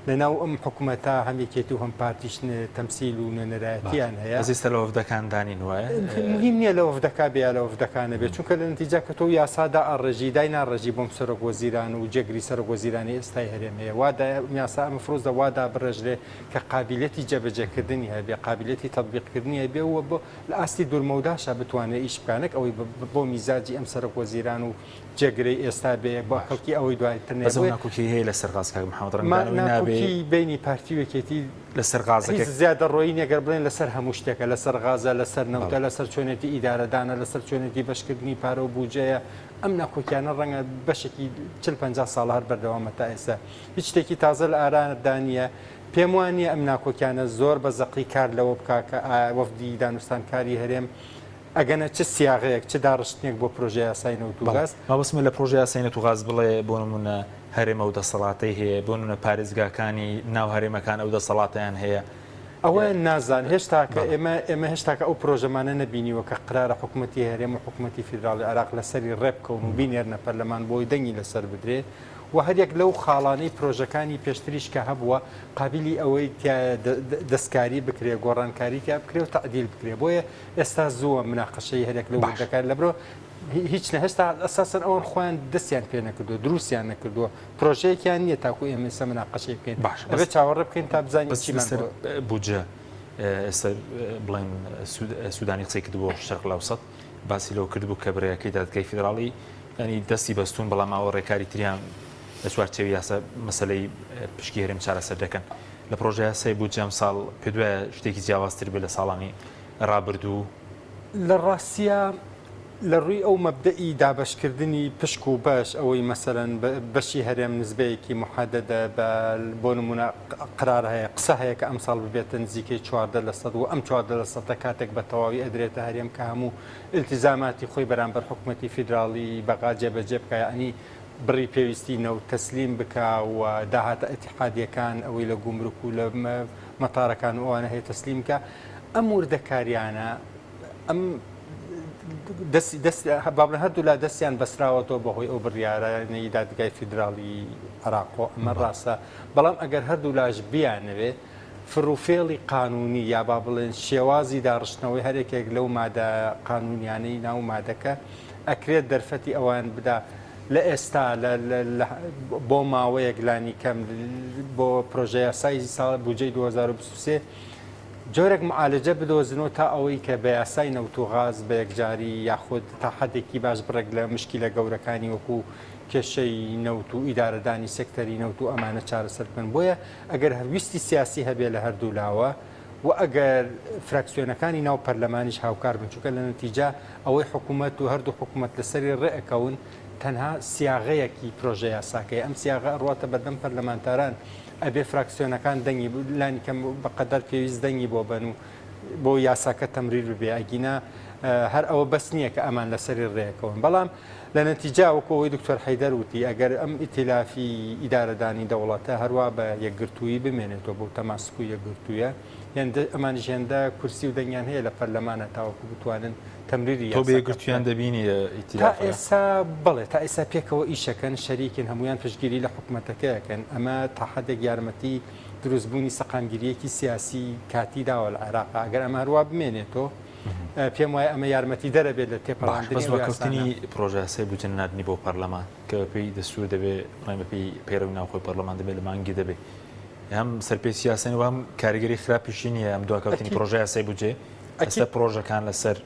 لەناو ئەم حکوومەتە هەم یەکێتی و هەم پارتیش تەمسیل و نوێنەرایەتیان هەیە. بەس ئێستا لە وەفدەکان دانین وایە؟ مهم نییە لە وەفدەکە بێ یا لە وەفدەکان نەبێ چونکە لە نەتیجە کە تۆ یاسا دائەڕێژی دای ناڕێژی بۆم سەرۆک وەزیران و جێگری سەرۆک وەزیرانی ئێستای هەرێم هەیە وا یاسا مفروزە وا دابڕێژرێ کە قابیلەتی جێبەجێکردنی هەبێ قابیلەتی تەتبیقکردنی هەبێ و بۆ لە ئاستی دوورمەوداشا بتوانێ ئیش بکا نەک ئەوەی بۆ میزاجی ئەم سەرۆک وەزیران و جێگرەی ئێستا بێ بۆ کەڵکی ئەوەی دوای تر نەیە. بەس ئەو ناکۆکیەی هەیە لەسەر غاز کاک محەمەد ڕەنگدانەوەی نابێ. ناکۆکی بەینی پارتی و یەکێتی لەسەر غازەکە هیچ زیادەڕۆیی نیە گەر بڵێن لەسەر هەموو شتێکە لەسەر غازە لەسەر نەوتە لەسەر چۆنێتی ئیدارەدانە لەسەر چۆنێتی بەشکردنی پارە و بوجەیە ئەم ناکۆکیانە ڕەنگە بەشێکی 40 50 ساڵە هەر بەردەوامە تا ئێستا هیچ شتێکی تازە لە ئارادا نییە پێم وا نییە ئەم ناکۆکیانە زۆر بە زەقی کار لەوە بکا کە ئایا وەفدی دانوستانکاری هەرێم ئەگەنە چ سیاغەیەک، چ داڕشتنێک بۆ پرۆژەیاسای نەوت و بەڵێ گاز. مەبەستمە لە پرۆژەیاسای نەوت و غاز بڵێ بۆ نموونە هەرێم ئەو دەسەڵاتەی هەیە، بۆ نموونە پارێزگاکانی ناو هەرێمەکان ئەو دەسەڵاتەیان هەیە. ئەوە نازان هێشتا کە بەڵێ. ئێمە ئێمە هێشتاکە ئەو پرۆژەمانە نەبینیوە کە قرارە حکومەتی هەرێم و حکومەتی فیدراڵی عێراق لەسەری ڕێبکەون و بینێرنە پەرلەمان بۆی دەنگی لەسەر بدرێ. و هەریەک لەو خاڵانەی پرۆژەکانی پێشتریش کە هەبووە قابیلی ئەوەی تیایە دەستکاری بکرێ، گۆڕانکاری تیا بکرێ و تەعدیل بکرێ. بۆیە ئێستا زووە مناقەشەی هەریەک لەو باش. وردەکار لەبرۆ هیچ نە هێشتا ئەساسەن ئەوان خۆیان دەستیان پێ نەکردووە، دروستیان نەکردووە، پرۆژەیەکیان نییە تاکوو ئێمە ئێستا مناقەشەی بکەین. باشە ئەبێ بەس چاوەڕێ بکەین تا بزانین بەس چیمان لەسەر بۆ بودجە ئێستا بڵێن سوودانی قسەی کردبوو بۆ شەرق الاوسط باسی لەوە کردبوو کە بڕیارەکەی دادگای فیدراڵی یانی دەستی بەستوون بەڵام ئەوە ڕێکاری تریان لە چوارچێوی یاسا مەسەلەی پشکی هەرێم چارەسەر دەکەن لە پرۆژە یاسای بودجە ئەمساڵ پێت وایە شتێکی جیاوازتر بێت لە ساڵانی ڕابردوو؟ لە ڕاستیا لە ڕووی ئەو مەبدەئی دابەشکردنی پشک و بەش ئەوەی مەسەلەن بەشی هەرێم نسبەیەکی موحەدەدە بە بۆ نموونە قرار هەیە قسە هەیە کە ئەمساڵ ببێتە نزیکەی 14 لە سەد و ئەم 14 لە سەدە کاتێک بە تەواوی ئەدرێتە هەرێم کە هەموو ئیلتیزاماتی خۆی بەرامبەر حکومەتی فیدراڵی بەغا جێبەجێ بکا یەعنی بڕی پێویستی نەوت تەسلیم بکا و داهاتە ئیتیحادیەکان ئەوەی لە گومرک و لە مەتارەکان و ئەوانە هەیە تەسلیم بکا ئەم وردەکاریانە ئەم دەستی دەست با بڵێن هەردوولا دەستیان بەسراوەتەوە بەهۆی ئەو بڕیارانەی دادگای فیدراڵی عێراقەوە ئەمە ڕاستە بەڵام ئەگەر هەردوولاش بیانەوێ فڕوفێڵی قانوونی یا با بڵێن شێوازی داڕشتنەوەی هەر یەکێک لەو مادە قانوونیانەی ناو مادەکە ئەکرێت دەرفەتی ئەوان بدا لە ئێستا بۆ ماوەیەک لانی کەم بۆ پرۆژەیاسای ساڵ بودجەی 2023 جۆرێک معالجە بدۆزنەوە تا ئەوەی کە بە یاسای نەوت و غاز بە یەکجاری یاخود تا حدێکی باش بڕێک لە مشکیلە گەورەکانی وەکو کێشەی نەوت و ئیدارەدانی سێکتەری نەوت و ئەمانە چارەسەر بکەن بۆیە ئەگەر ویستی سیاسی هەبێ لە هەردوو لاوە و ئەگەر فراکسیۆنەکانی ناو پەرلەمانیش هاوکار بن چونکە لە نەتیجە ئەوەی حکوومەت و هەردوو حکوومەت لەسەری ڕێ ئەکەون تەنها سیاغەیەکی پرۆژە یاساکەیە ئەم سیاغە ئەڕواتە بەردەم پەرلەمانتاران ئەبێ فراکسیۆنەکان دەنگی لانی کەم بە قەدەر پێویست دەنگی بۆ بەن و بۆ یاساکە تەمریر ببێ ئەگینا هەر ئەوە بەس نییە کە ئەمان لەسەری ڕێکەون بەڵام لە نەتیجە وەکو ئەوەی دکتۆر حەیدەر وتی ئەگەر ئەم ئیتیلافی ئیدارەدانی دەوڵەتە هەروا بە یەکگرتوویی بمێنێتەوە بەو تەماسک و یەکگرتوویە. هێندە ئەمانیش هێندە کورسی و دەنگیان هەیە لە پەرلەمانە تاوەکو بتوانن تەمریری تۆ بە یاساکە یەکگرتوویان بکەن. دەبینی تا ئیتیلافەکە؟ ئێستا بەڵێ تا ئێستا پێکەوە ئیشەکەن شەریکن هەموویان پشتگیری لە حکومەتەکە ئەکەن ئەمە تا حەدێک یارمەتی دروستبوونی سەقامگیرییەکی سیاسی کاتی داوە لە عێراقا ئەگەر ئەمە هەروا بمێنێتەوە پێم وایە ئەمە یارمەتیدەرە بێت لە باش تێپەڕاندنی بەس ئەو یاسانە. دواکەوتنی پرۆژەیاسای بودجە نەناردنی بۆ پەرلەمان کە بەپێی دەستوور دەبێ بڵێن بەپێی پەیڕەوی ناوخۆی پەرلەمان دەبێ لە مانگی دەبێ هەم سەرپێچی یاسایی و هەم کاریگەری خراپیشی نییە ئەم دواکەوتنی ئەکید پرۆژە یاسای بودجەیە لەسەر ئەکید پرۆژەکان لەسەر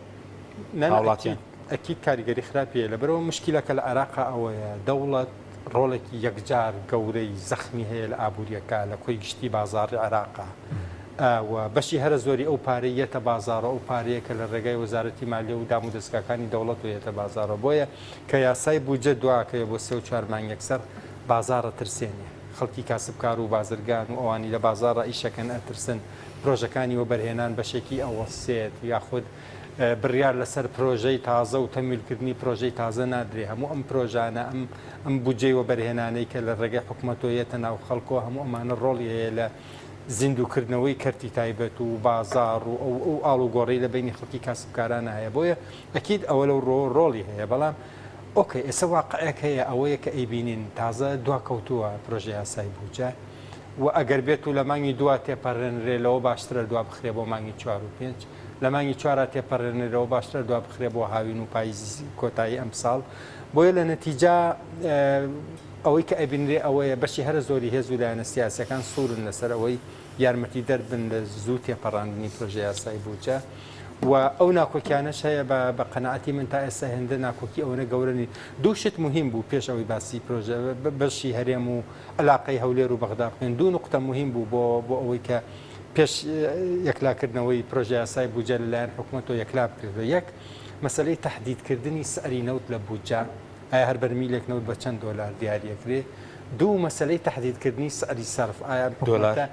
نا نا هاوڵاتیان. ئەکید ئەکید کاریگەری خراپی هەیە لەبەرئەوە مشکیلەکە لە عێراقا ئەوەیە دەوڵەت ڕۆڵێکی یەکجار گەورەی زەخمی هەیە لە ئابووریەکە لە کۆی گشتی بازاڕی عێراقا و بەشی هەرە زۆری ئەو پارەی یەتە بازاڕەوە ئەو پارەیە کە لە ڕێگای وەزارەتی مالیە و دامودەزگاکانی دەوڵەتەوە یەتە بازاڕەوە بۆیە کە یاسای بودجە دواکەوێ بۆ سێ و چوار مانگ یەکسەر بازاڕ ئەترسێنێ خەڵکی کاسبکار و بازرگان و ئەوانی لە بازاڕا ئیشەکەن ئەترسن پرۆژەکانی وەبەرهێنان بەشێکی ئەوەستێت یاخود بڕیار لەسەر پرۆژەی تازە و تەمویلکردنی پرۆژەی تازە نادرێ هەموو ئەم پرۆژانە ئەم ئەم بودجەی وەبەرهێنانەی کە لە ڕێگەی حکومەتەوە یەتە ناو خەڵکەوە هەموو ئەمانە ڕۆڵی هەیە لە زیندووکردنەوەی کەرتی تایبەت و بازاڕ و ئەو ئەو ئاڵوگۆڕی لە بەینی خەڵکی کاسبکارانە هەیە بۆیە ئەکید ئەوە لەو ڕووەوە ڕۆڵی هەیە بەڵام ئۆکەی ئێستا واقعێک هەیە ئەوەیە کە ئەیبینین تازە دواکەوتووە پرۆژە یاسای بودجە و ئەگەر بێت و لە مانگی دوا تێپەڕێنرێ لەوە باشترە دوا بخرێ بۆ مانگی چوار و پێنج لە مانگی چوارا تێپەڕێنرێ لەوە باشترە دوا بخرێ بۆ هاوین و پاییزی کۆتایی ئەمساڵ بۆیە لە نەتیجە ئەوەی کە ئەبینرێ ئەوەیە بەشی هەرە زۆری هێز و لایەنە سیاسیەکان سوورن لەسەر ئەوەی یارمەتیدەر بن لە زوو تێپەڕاندنی پرۆژە یاسای بودجە و ئەو ناکۆکیانەش هەیە بە بە قەناعەتی من تا ئێستا هێندە ناکۆکی ئەوەنە گەورە نین دوو شت موهیم بوو پێش ئەوەی باسی پرۆژە بەشی هەرێم و عەلاقەی هەولێر و بەغدا بکەین دوو نوقتە موهیم بوو بۆ بۆ ئەوەی کە پێش یەکلاکردنەوەی پرۆژە یاسای بودجە لەلایەن حکومەتەوە یەکلا بکرێتەوە یەک مەسەلەی تەحدیدکردنی سعری نەوت لە بودجە ئایا هەر بەرمیلێک نەوت بە چەند دۆلار دیاریەکرێ؟ دوو مەسەلەی تەحدیدکردنی سعری سەرف ئایا ئەم دۆلار حکومەتە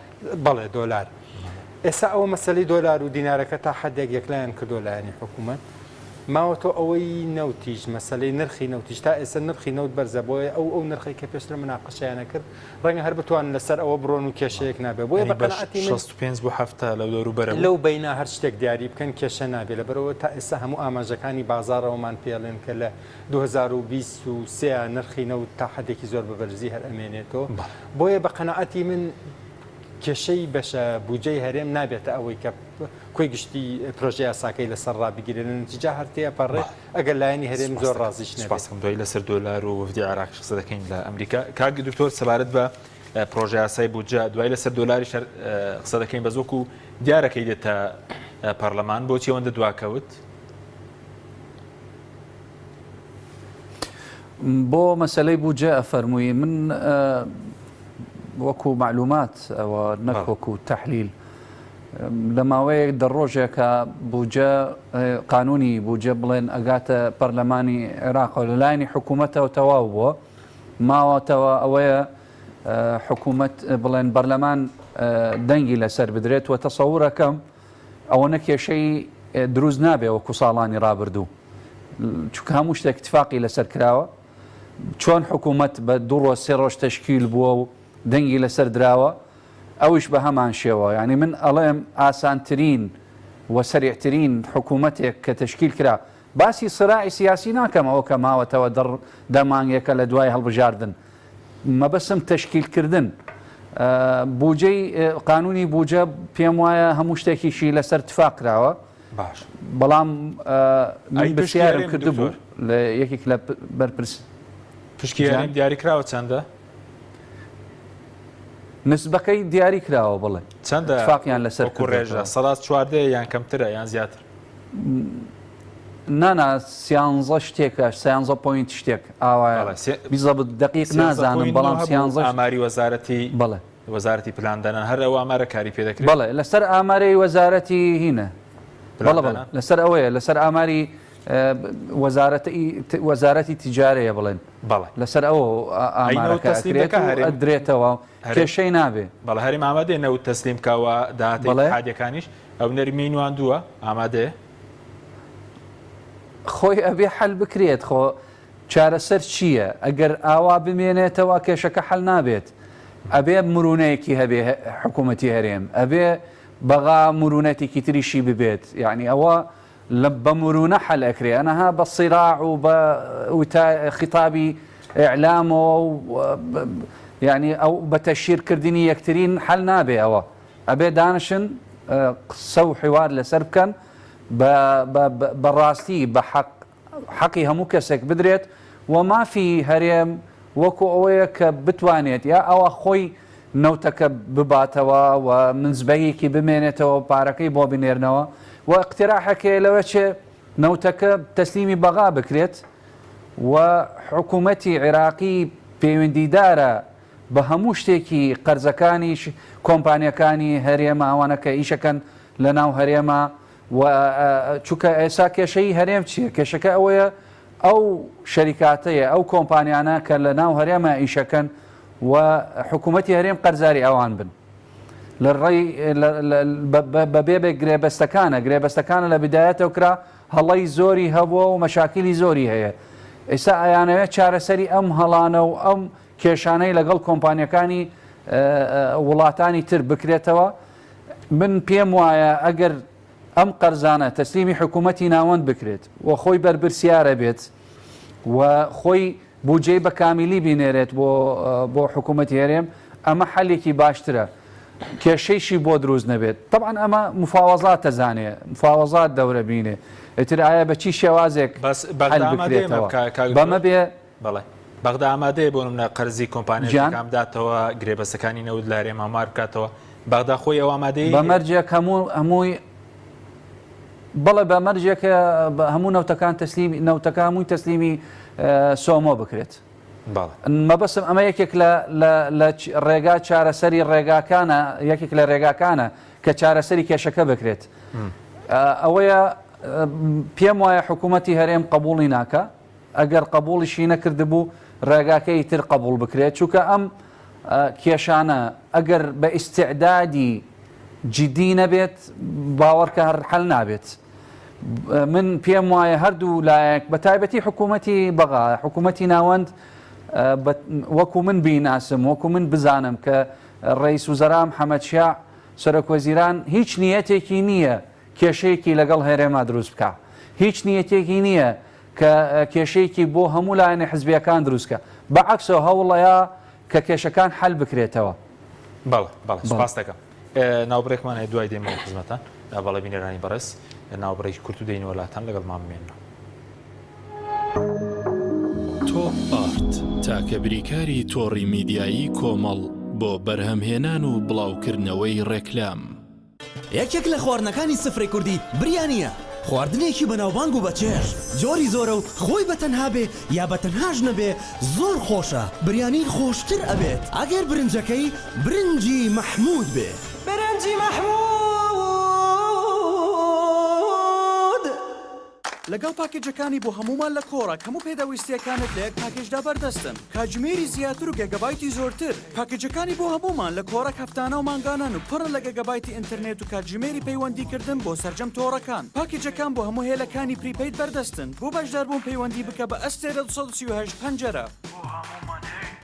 بەڵێ دۆلار ئێستا ئەوە مەسەلەی دۆلار و دینارەکە تا حدێک یەکلایان کردو لایەنی حکوومەت ماوەتەوە ئەوەی نەوتیش مەسەلەی نرخی نەوتیش تا ئێستا نرخی نەوت بەرزە بۆیە ئەو ئەو نرخی کە پێشتر مناقەشەیانە کرد ڕەنگە هەر بتوانن لەسەر ئەوە بڕۆن و کێشەیەک نابێ بۆیە یانی بە بەش قەناعەتی من 65 بۆ 70 لەو دەوروبەرە بوو. لەو بەینا هەر شتێک دیاری بکەن کێشە نابێ لەبەرئەوە تا ئێستا هەموو ئاماژەکانی بازاڕەوەمان پێڵێن کە لە 2023 نرخی نەوت تا حدێکی زۆر بە بەرزی هەر ئەمێنێتەوە بەڵێ. بۆیە بە قەناعەتی من کێشەی بەشە بودجەی هەرێم نابێتە ئەوەی کە کۆی گشتی پرۆژە یاساکەی لەسەر ڕابگیرێ لە نەتیجە هەر تێپەڕێ بەڵێ. ئەگەر لایەنی هەرێم سپاس زۆر دەکەم. ڕازیش نەبێ. سپاس دەکەم. دوایی لەسەر دۆلار و وەفدی عێراقیش قسە دەکەین لە ئەمریکا. کاک دکتۆر سەبارەت بە پرۆژە یاسای بودجە دوایی لەسەر دۆلاریش هەر قسە دەکەین بەس وەکو دیارە کەی دێتە پەرلەمان بۆچی ئەوەندە دواکەوت؟ بۆ مەسەلەی بودجە ئەفەرمووی من وەکو مەعلومات ئەوە نەک وەکو تەحلیل لە ماوەیەک دە ڕۆژێکە بودجە قانونی بودجە بڵێن ئەگاتە پەرلەمانی عێراقەوە لەلایەنی حکوومەتەوە تەواو بووە ماوەتەوە ئەوەیە حکوومەت بڵێن بەرلەمان دەنگی لەسەر بدرێت و تەسەورەکەم ئەوەنە کێشەی دروست نابێ وەکو ساڵانی ڕابردوو چونکە هەموو شتێک اتفاقی لەسەر کراوە چۆن حکوومەت بە دوو ڕۆژ سێ ڕۆژ تەشکیل بووە و دەنگی لەسەر دراوە ئەوش بە هەمان شێوە یعنی من ئەڵێم ئاسانترین و سەریعترین حکوومەتێک کە تەشکیل کرا باسی سراعی سیاسی ناکەم ئەوە کە ماوەتەوە دە دە مانگێکە لە دوای هەڵبژاردن مەبەسم تەشکیل کردن بوجەی قانونی بوجە پێم وایە هەموو شتێکیشی لەسەر تفاق کراوە باش بەڵام من ئەی پشکی پرسیارم هەرێم کردبوو دکتۆر لە یەکێک لە بەرپرس پشکی جان هەرێم دیاری کراوە چەندە؟ نسبەکەی دیاری کراوە بڵێ چەندە تفاقیان لەسەر وەکو ڕێژە کردوێتەوە سەدا چواردەیە یان کەمترە یان زیاتر؟ نانا سیانزە شتێکە سیانزە point شتێک ئاوایە بەڵێ سێ بیزەبت دەقیق سیانزە نازانم point نۆ بەڵام هەبوو سیانزە ئاماری وەزارەتی بەڵێ وەزارەتی پلاندانان هەر ئەو ئامارە کاری پێ دەکرێت؟ بەڵێ لەسەر ئامارەی وەزارەتی هینە بەڵێ بەڵێ پلاندانان لەسەر ئەوەیە لەسەر ئاماری وەزارەتی وەزارەتی تیجارەیە بڵێن بەڵێ لەسەر ئەو ئەی نەوت ئامارەکە تەسلیم ئەکرێت دەکا و هەرێم ئەدرێتەوە هەرێم کێشەی نابێ بەڵێ هەرێم ئامادەیە نەوت تەسلیم کا و داهاتە بەڵێ ئیتحادیەکانیش ئەو نەرمیەی نواندووە ئامادەیە؟ خۆی ئەبێ حەل بکرێت خۆ چارەسەر چییە؟ ئەگەر ئاوا بمێنێتەوە کێشەکە حەل نابێت. ئەبێ مرونەیەکی هەبێ حکوومەتی هەرێم ئەبێ. بەغا مرونەتێکی تریشی ببێت یعنی ئەوە لە بە مرونە حەل ئەکرێ ئەنەها بە صراع و بە وتا خیتابی ئیعلامەوە و یعنی ئەو بە تەشهیر کردنی یەکترین حەل نابێ ئەوە ئەبێ دانشن قسە و حوار لەسەر بکەن بە بە ڕاستی بە حەق حەقی هەموو کەسێک بدرێت و مافی هەرێم وەکو ئەوەیە کە بتوانێت یا ئەوە خۆی نەوتەکە بباتەوە و منزبەیەکی بمێنێتەوە پارەکەی بۆ بنێرنەوە و اقتراحێک هەیە لەوە چێ نەوتەکە تەسلیمی بەغا بکرێت و حکوومەتی عێراقی پەیوەندیدارە بە هەموو شتێکی قەرزەکانیش کۆمپانیەکانی هەرێمە ئەوانە کە ئیشەکەن لە ناو هەرێمە و چونکە ئێستا کێشەی هەرێم چییە؟ کێشەکە ئەوەیە ئەو شەریکاتەیە ئەو کۆمپانیانە کە لە ناو هەرێمە ئیشەکەن و حکوومەتی هەرێم قەرزاری ئەوان بن لە ڕێی بەبێ بێ گرێبەستەکانە گرێبەستەکانە لە بدایەتەوە کرا هەڵەی زۆری هەبووە و مەشاکیلی زۆری هەیە ئێستا ئەیانەوێت چارەسەری ئەم هەڵانە و ئەم کێشانەی لەگەڵ کۆمپانیەکانی وڵاتانی تر بکرێتەوە من پێم وایە ئەگەر ئەم قەرزانە تەسلیمی حکوومەتی ناوەند بکرێت و خۆی بەربرسیارە بێت و خۆی بودجەی بە کامیلی بینێرێت بۆ بۆ حکوومەتی هەرێم ئەمە حەلێکی باشترە کێشەیشی بۆ دروست نەبێت طبعا ئەمە مفاوەزات دەزانێ مفاوەزات دەورە بینێ ئیتر ئایا بە چی شێوازێک بەس حەل بەغدا ئامادەیە ئەمە بکرێتەوە بکا کاک بەمە دکتۆر؟ بێ بەڵێ بەغدا ئامادەیە بۆ نمونە قەرزی گیان کۆمپانیاکان بداتەوە گرێبەستەکانی نەوت لە هەرێم هەموار بکاتەوە بەغدا خۆی ئەو ئامادەیەی بە هەیە؟ مەرجێک هەموو هەمووی بەڵێ بە مەرجێک هەموو نەوتەکان تەسلیمی نەوتەکە هەمووی تەسلیمی سۆمۆ بکرێت. بەڵێ. مەبەستم ئەمە یەکێک لە لە لە ڕێگا چارەسەری ڕێگاکانە یەکێک لە ڕێگاکانە کە چارەسەری کێشەکە بکرێت. ئەوەیە پێم وایە حکوومەتی هەرێم قبوڵی ناکا. ئەگەر قبوڵیشی نەکردبوو ڕێگاکەی تر قبوڵ بکرێت چونکە ئەم کێشانە ئەگەر بە ئیستعدادی جدی نەبێت باوەڕکە هەر حەل نابێت من پێم وایە هەردوو لایەک بە تایبەتی حکوومەتی بەغا حکوومەتی ناوەند وەکو من بیناسم وەکو من بزانم کە ڕئیس وزەرا محەمەد شیاع سەرۆک وەزیران هیچ نیەتێکی نییە کێشەیەکی لەگەڵ هەرێما دروست بکا هیچ نیەتێکی نییە کە کێشەیەکی بۆ هەموو لایەنە حزبییەکان دروست کە، بە عەکسەوە هەوڵەیا کە کێشەکان حەل بکرێتەوە. بەڵێ بەڵێ سوپاست دەکەم. ناوبڕێکمان هەیە دوای دێمەوە خزمەتان. بەڵێ بینەرانی بەڕێز ناوبڕێکی کورت و دێینەوە لاتان لەگەڵمان بمێننەوە. تۆپ ئارت، تاکە بریکاری تۆڕی میدیایی کۆمەڵ بۆ بەرهەمهێنان و بڵاوکردنەوەی ڕێکلام. یەکێک لە خواردنەکانی سفرەی کوردی بریانییە، خواردنێکی بەناوبانگ و بەچێژ، جۆری زۆرە و خۆی بە تەنها بێ یا بە تەنهاش نەبێ زۆر خۆشە، بریانی خۆشتر ئەبێت ئەگەر برنجەکەی برنجی مەحموود بێ. برنجی مەحموود. لەگەڵ پاکێجەکانی بۆ هەموومان لە کۆڕەک هەموو پێداویستییەکانت لە یەک پاکێجدا بەردەستن، کاتژمێری زیاتر و گێگابایتی زۆرتر. پاکێجەکانی بۆ هەموومان لە کۆڕەک هەفتانە و مانگانەن و پڕن لە گێگابایتی ئینتەرنێت و کاتژمێری پەیوەندیکردن بۆ سەرجەم تۆڕەکان. پاکێجەکان بۆ هەموو هێلەکانی prepaid بەردەستن. بۆ بەشداربوون پەیوەندی بکە بە ئەستێرە 238 پەنجەرە. بۆ هەموومان هەیە.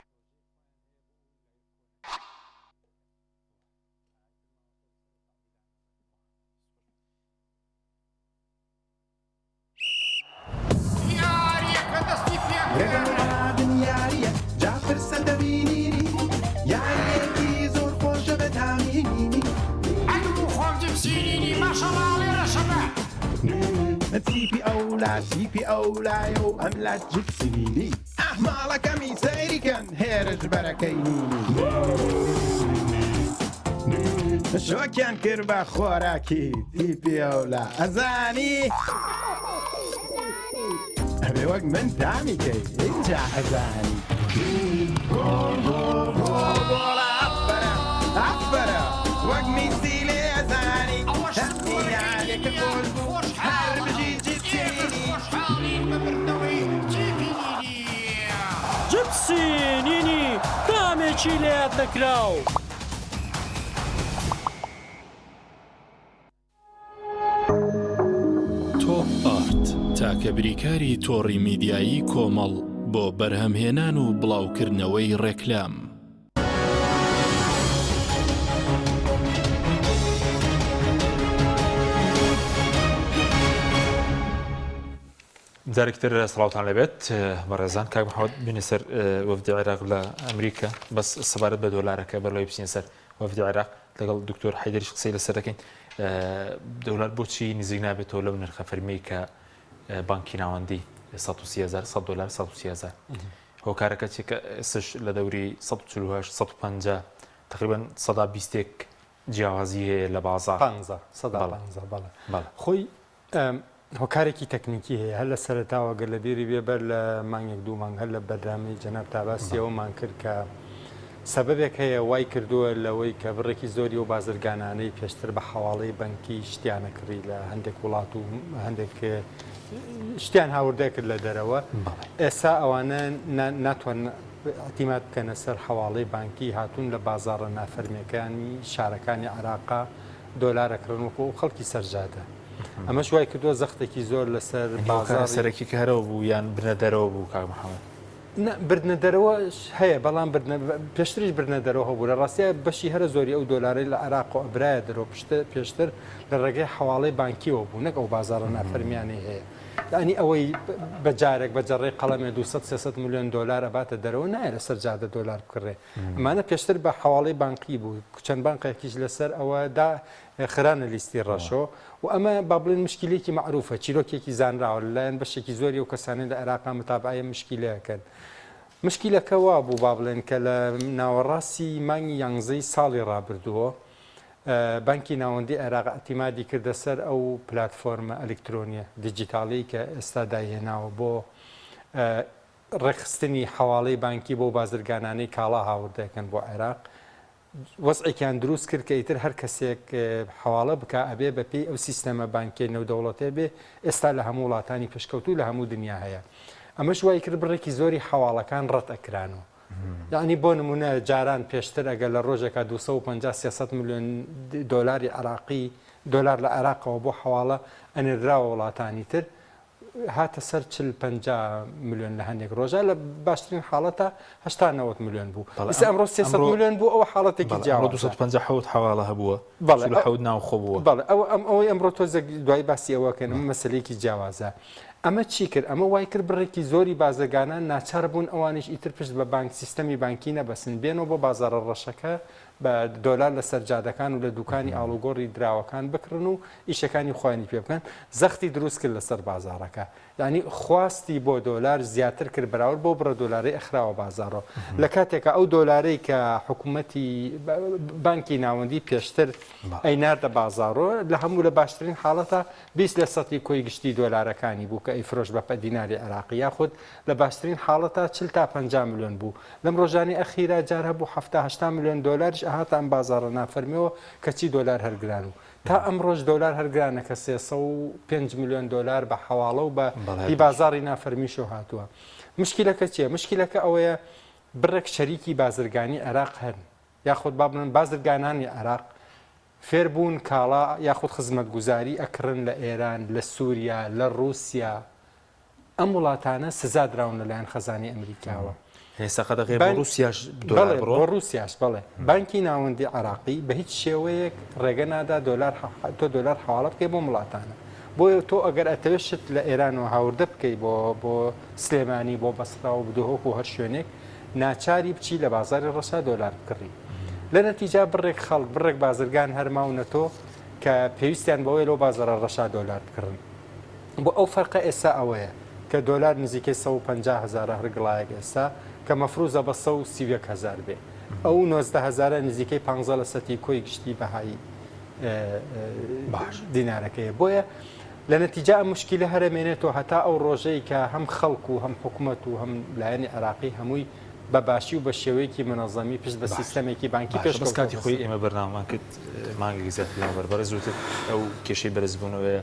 شۆکیان کرد بە خۆراکی تیپی ئەولا ئەزانی ئەبێ وەک من تامی کەی ئینجا ئەزانی گۆڵ گۆڵ گۆڵ گۆڵە ئەفەرە ئەفەرە وەک میسی لێ ئەزانی یاریەکە خۆش بوو هەر بژی جیپسی جپسی نینی تامێکی لەیاد نەکراو. تۆپ ئارت، تاکە بریکاری تۆڕی میدیایی کۆمەڵ بۆ بەرهەمهێنان و بڵاوکردنەوەی ڕێکلام. جارێکی تر سڵاوتان لێبێت بەڕێزان کاک محەممەد بینە سەر وەفدی عێراق لە ئەمریکا بەس سەبارەت بە دۆلارەکە بەر لەوەی بچینە سەر وەفدی عێراق لەگەڵ دکتۆر حەیدەریش قسەی لەسەر دەکەین دۆلار بۆچی نزیک نابێتەوە لەو نرخە فەرمی کە بانکی ناوەندی 130 هزار 100 دلار 130 هزار هۆکارەکە چی کە ئێستش لە دەوری 148 150 تقریبا سەدا بیستێک جیاوازی هەیە لە بازاڕ. پانزە سەدا پانزە بەڵێ خۆی هۆکارێکی تەکنیکی هەیە هەر لە سەرەتاوە گەر لە بیری بێ بەر لە مانگێک دوو مانگ هەر لە بەرنامەی جەناب تا باسی ئەوەمان کرد کە سەبەبێک هەیە وای کردووە لەوەی کە بڕێکی زۆری و بازرگانانەی پێشتر بە حواڵەی بەنکی شتیانە کڕی لە هەندێک وڵات و هەندێک شتیان هاوردە کرد لە دەرەوە ئێستا ئەوانە ناتوان اعتیماد بکەنە سەر حواڵەی بانکی هاتوون لە بازاڕە نافەرمیەکانی شارەکانی عێراقا دۆلار ئەکڕن وەکو ئەو خەڵکی سەر جادە ئەمەش وای کردووە زەختێکی زۆر لەسەر بازاڕی سەرەکی کە هەرەوە بوو یان بردنە دەرەوە بوو کاک محەممەد؟ نا بردنە دەرەوە هەیە بەڵام بردنە پێشتریش بردنە دەرەوە هەبوو لە ڕاستیا بەشی هەرە زۆری ئەو دۆلارەی لە عێراقەوە ئەبرایە دەرەوە پشتە پێشتر لە ڕێگەی حەواڵەی بانکیەوە بوو نەک ئەو بازاڕە نافەرمیانەی هەیە یانی ئەوەی بە جارێک بە جەڕەی قەڵەمێ 200 300 ملیۆن دۆلار ئەباتە دەرەوە نایە لەسەر جادە دۆلار بکڕێ ئەمانە پێشتر بە حەواڵەی بانقی بوو چەند بانقێکیش لەسەر ئەوە دا خرانە لیستی ڕەشۆ و ئەمە با بڵێن مشکیلێکی مەعروفە چیرۆکێکی زانراوە لەلایەن بەشێکی زۆری ئەو کەسانەی لە عێراقا متابعەی ئەم مشکیلەیەکەن مشکیلەکە وا بوو با بڵێن کە لە ناوەڕاستی مانگی یانزەی ساڵی ڕابردووە بانکی ناوەندی عێراق ئیعتیمادی کردە سەر ئەو پلاتفۆرمە ئەلیکترۆنیە دیجیتاڵی کە ئێستا دایهێناوە بۆ ڕێکخستنی حەواڵەی بانکی بۆ بازرگانانەی کاڵا هاوردەکەن بۆ عێراق وەزعێکیان دروست کرد کە ئیتر هەر کەسێک حەواڵە بکا ئەبێ بە پێی ئەو سیستەمە بانکیە نێودەوڵەتیە بێ ئێستا لە هەموو وڵاتانی پێشکەوتوو لە هەموو دنیا هەیە ئەمەش وای کرد بڕێکی زۆری حەواڵەکان ڕەت ئەکرانەوە یعنی بۆ نمونە جاران پێشتر ئەگەر لە ڕۆژێکا 250 300 ملیۆن دۆلاری عراقی دۆلار لە عێراقەوە بۆ حەواڵە ئەنێردراوە وڵاتانی تر هاتە سەر 40 50 ملیۆن لە هەندێک ڕۆژە لە باشترین حاڵەتە 80 90 ملیۆن بوو ئێستا ئەمڕۆ 300 ملیۆن بوو ئەوە حاڵەتێکی جیاوازە 257 حواڵە هەبووە بەڵێ حەوت ناوخۆ بووە بەڵێ ئەوە ئەم ئەوەی ئەمڕۆ تۆزێک دوای باسی ئەوە کەن ئەمە مەسەلەیەکی جیاوازە ئەمە چی کرد ئەمە وای کرد بڕێکی زۆری بازرگانان ناچار بوون ئەوانیش ئیتر پشت بە بانک سیستەمی بانکی نەبەسن بێنەوە بۆ بازاڕە ڕەشەکە بە دۆلار لەسەر جادەکان و لە دوکانی ئاڵوگۆڕی دراوەکان بکڕن و ئیشەکانی خۆیانی پێ بکەن زەختی دروست کرد لەسەر بازاڕەکە یانی خواستی بۆ دۆلار زیاتر کرد بەراورد بەو بڕە دۆلارەی ئەخراوە بازاڕەوە لە کاتێکا ئەو دۆلارەی کە حکوومەتی بانکی ناوەندی پێشتر ئەیناردە بازاڕۆ لە هەموو لە باشترین حاڵەتە 20 لە سەتی کۆی گشتی دۆلارەکانی بوو کە ئەیفرۆشت بە دیناری عێراقی یاخود لە باشترین حاڵەتا 40 تا 50 ملیۆن بوو لەم ڕۆژانی ئەخیرا جار هەبوو 70 80 ملیۆن دۆلاریش ئەهاتە ئەم بازاڕە نافەرمیەوە کەچی دۆلار هەر گران و تا ئەمڕۆش دۆلار هەر گرانە کە 305 ملیۆن دۆلار بە حەواڵە و بە هی بازاڕی نافەرمیشەوە هاتووە. مشکیلەکە چییە؟ مشکیلەکە ئەوەیە بڕێک شەریکی بازرگانی عێراق هەن یاخود با بڵێن بازرگانانی عێراق فێربوون کاڵا یاخود خزمەتگوزاری ئەکڕن لە ئێران، لە سووریا، لە ڕووسیا، ئەم وڵاتانە سزا دراون لەلایەن خەزانەی ئەمریکاوە. ئێستا قەدەغەیە بۆ ڕووسیاش دۆلار بڕۆ؟ بۆ ڕووسیاش بەڵێ. بانکی ناوەندی عێراقی بە هیچ شێوەیەک ڕێگە نادا دۆلار تۆ دۆلار حەواڵە بکەی بۆم وڵاتانە. بۆیە تۆ ئەگەر ئەتەوێت شت لە ئێرانەوە هاوردە بکەی بۆ بۆ سلێمانی بۆ بەسڕا و دهۆک و هەر شوێنێک ناچاری بچی لە بازاری ڕەشا دۆلار بکڕی. لە نەتیجا بڕێک خەڵک بڕێک بازرگان هەر ماونەتۆ کە پێویستیان بەوەیە لەو بازاڕە ڕەشا دۆلار بکڕن. بۆ ئەو فەرقە ئێستا ئەوەیە کە دۆلار نزیکەی 150 هەزارە هەر گڵایەک ئێستا کە مەفروزە بە 131 هەزار بێ ئەو 19 هەزارە نزیکەی 15 لە سەتی کۆی گشتی بەهای باش دینارەکەیە بۆیە لە نەتیجا ئەم مشکلە هەرەمێنێتەوە هەتا ئەو ڕۆژەی کە هەم خەڵک و هەم حکوومەت و هەم لایەنی عێراقی هەمووی بە باشی و بە شێوەیەکی منەزەمی پشت بە سیستەمێکی بانکی پێش بەس کاتی خۆی ئێمە بەرنامەمان کرد مانگێک زیاتر لەمەوبەر بەڕێز وتت ئەو کێشەی بەرزبوونەوەیە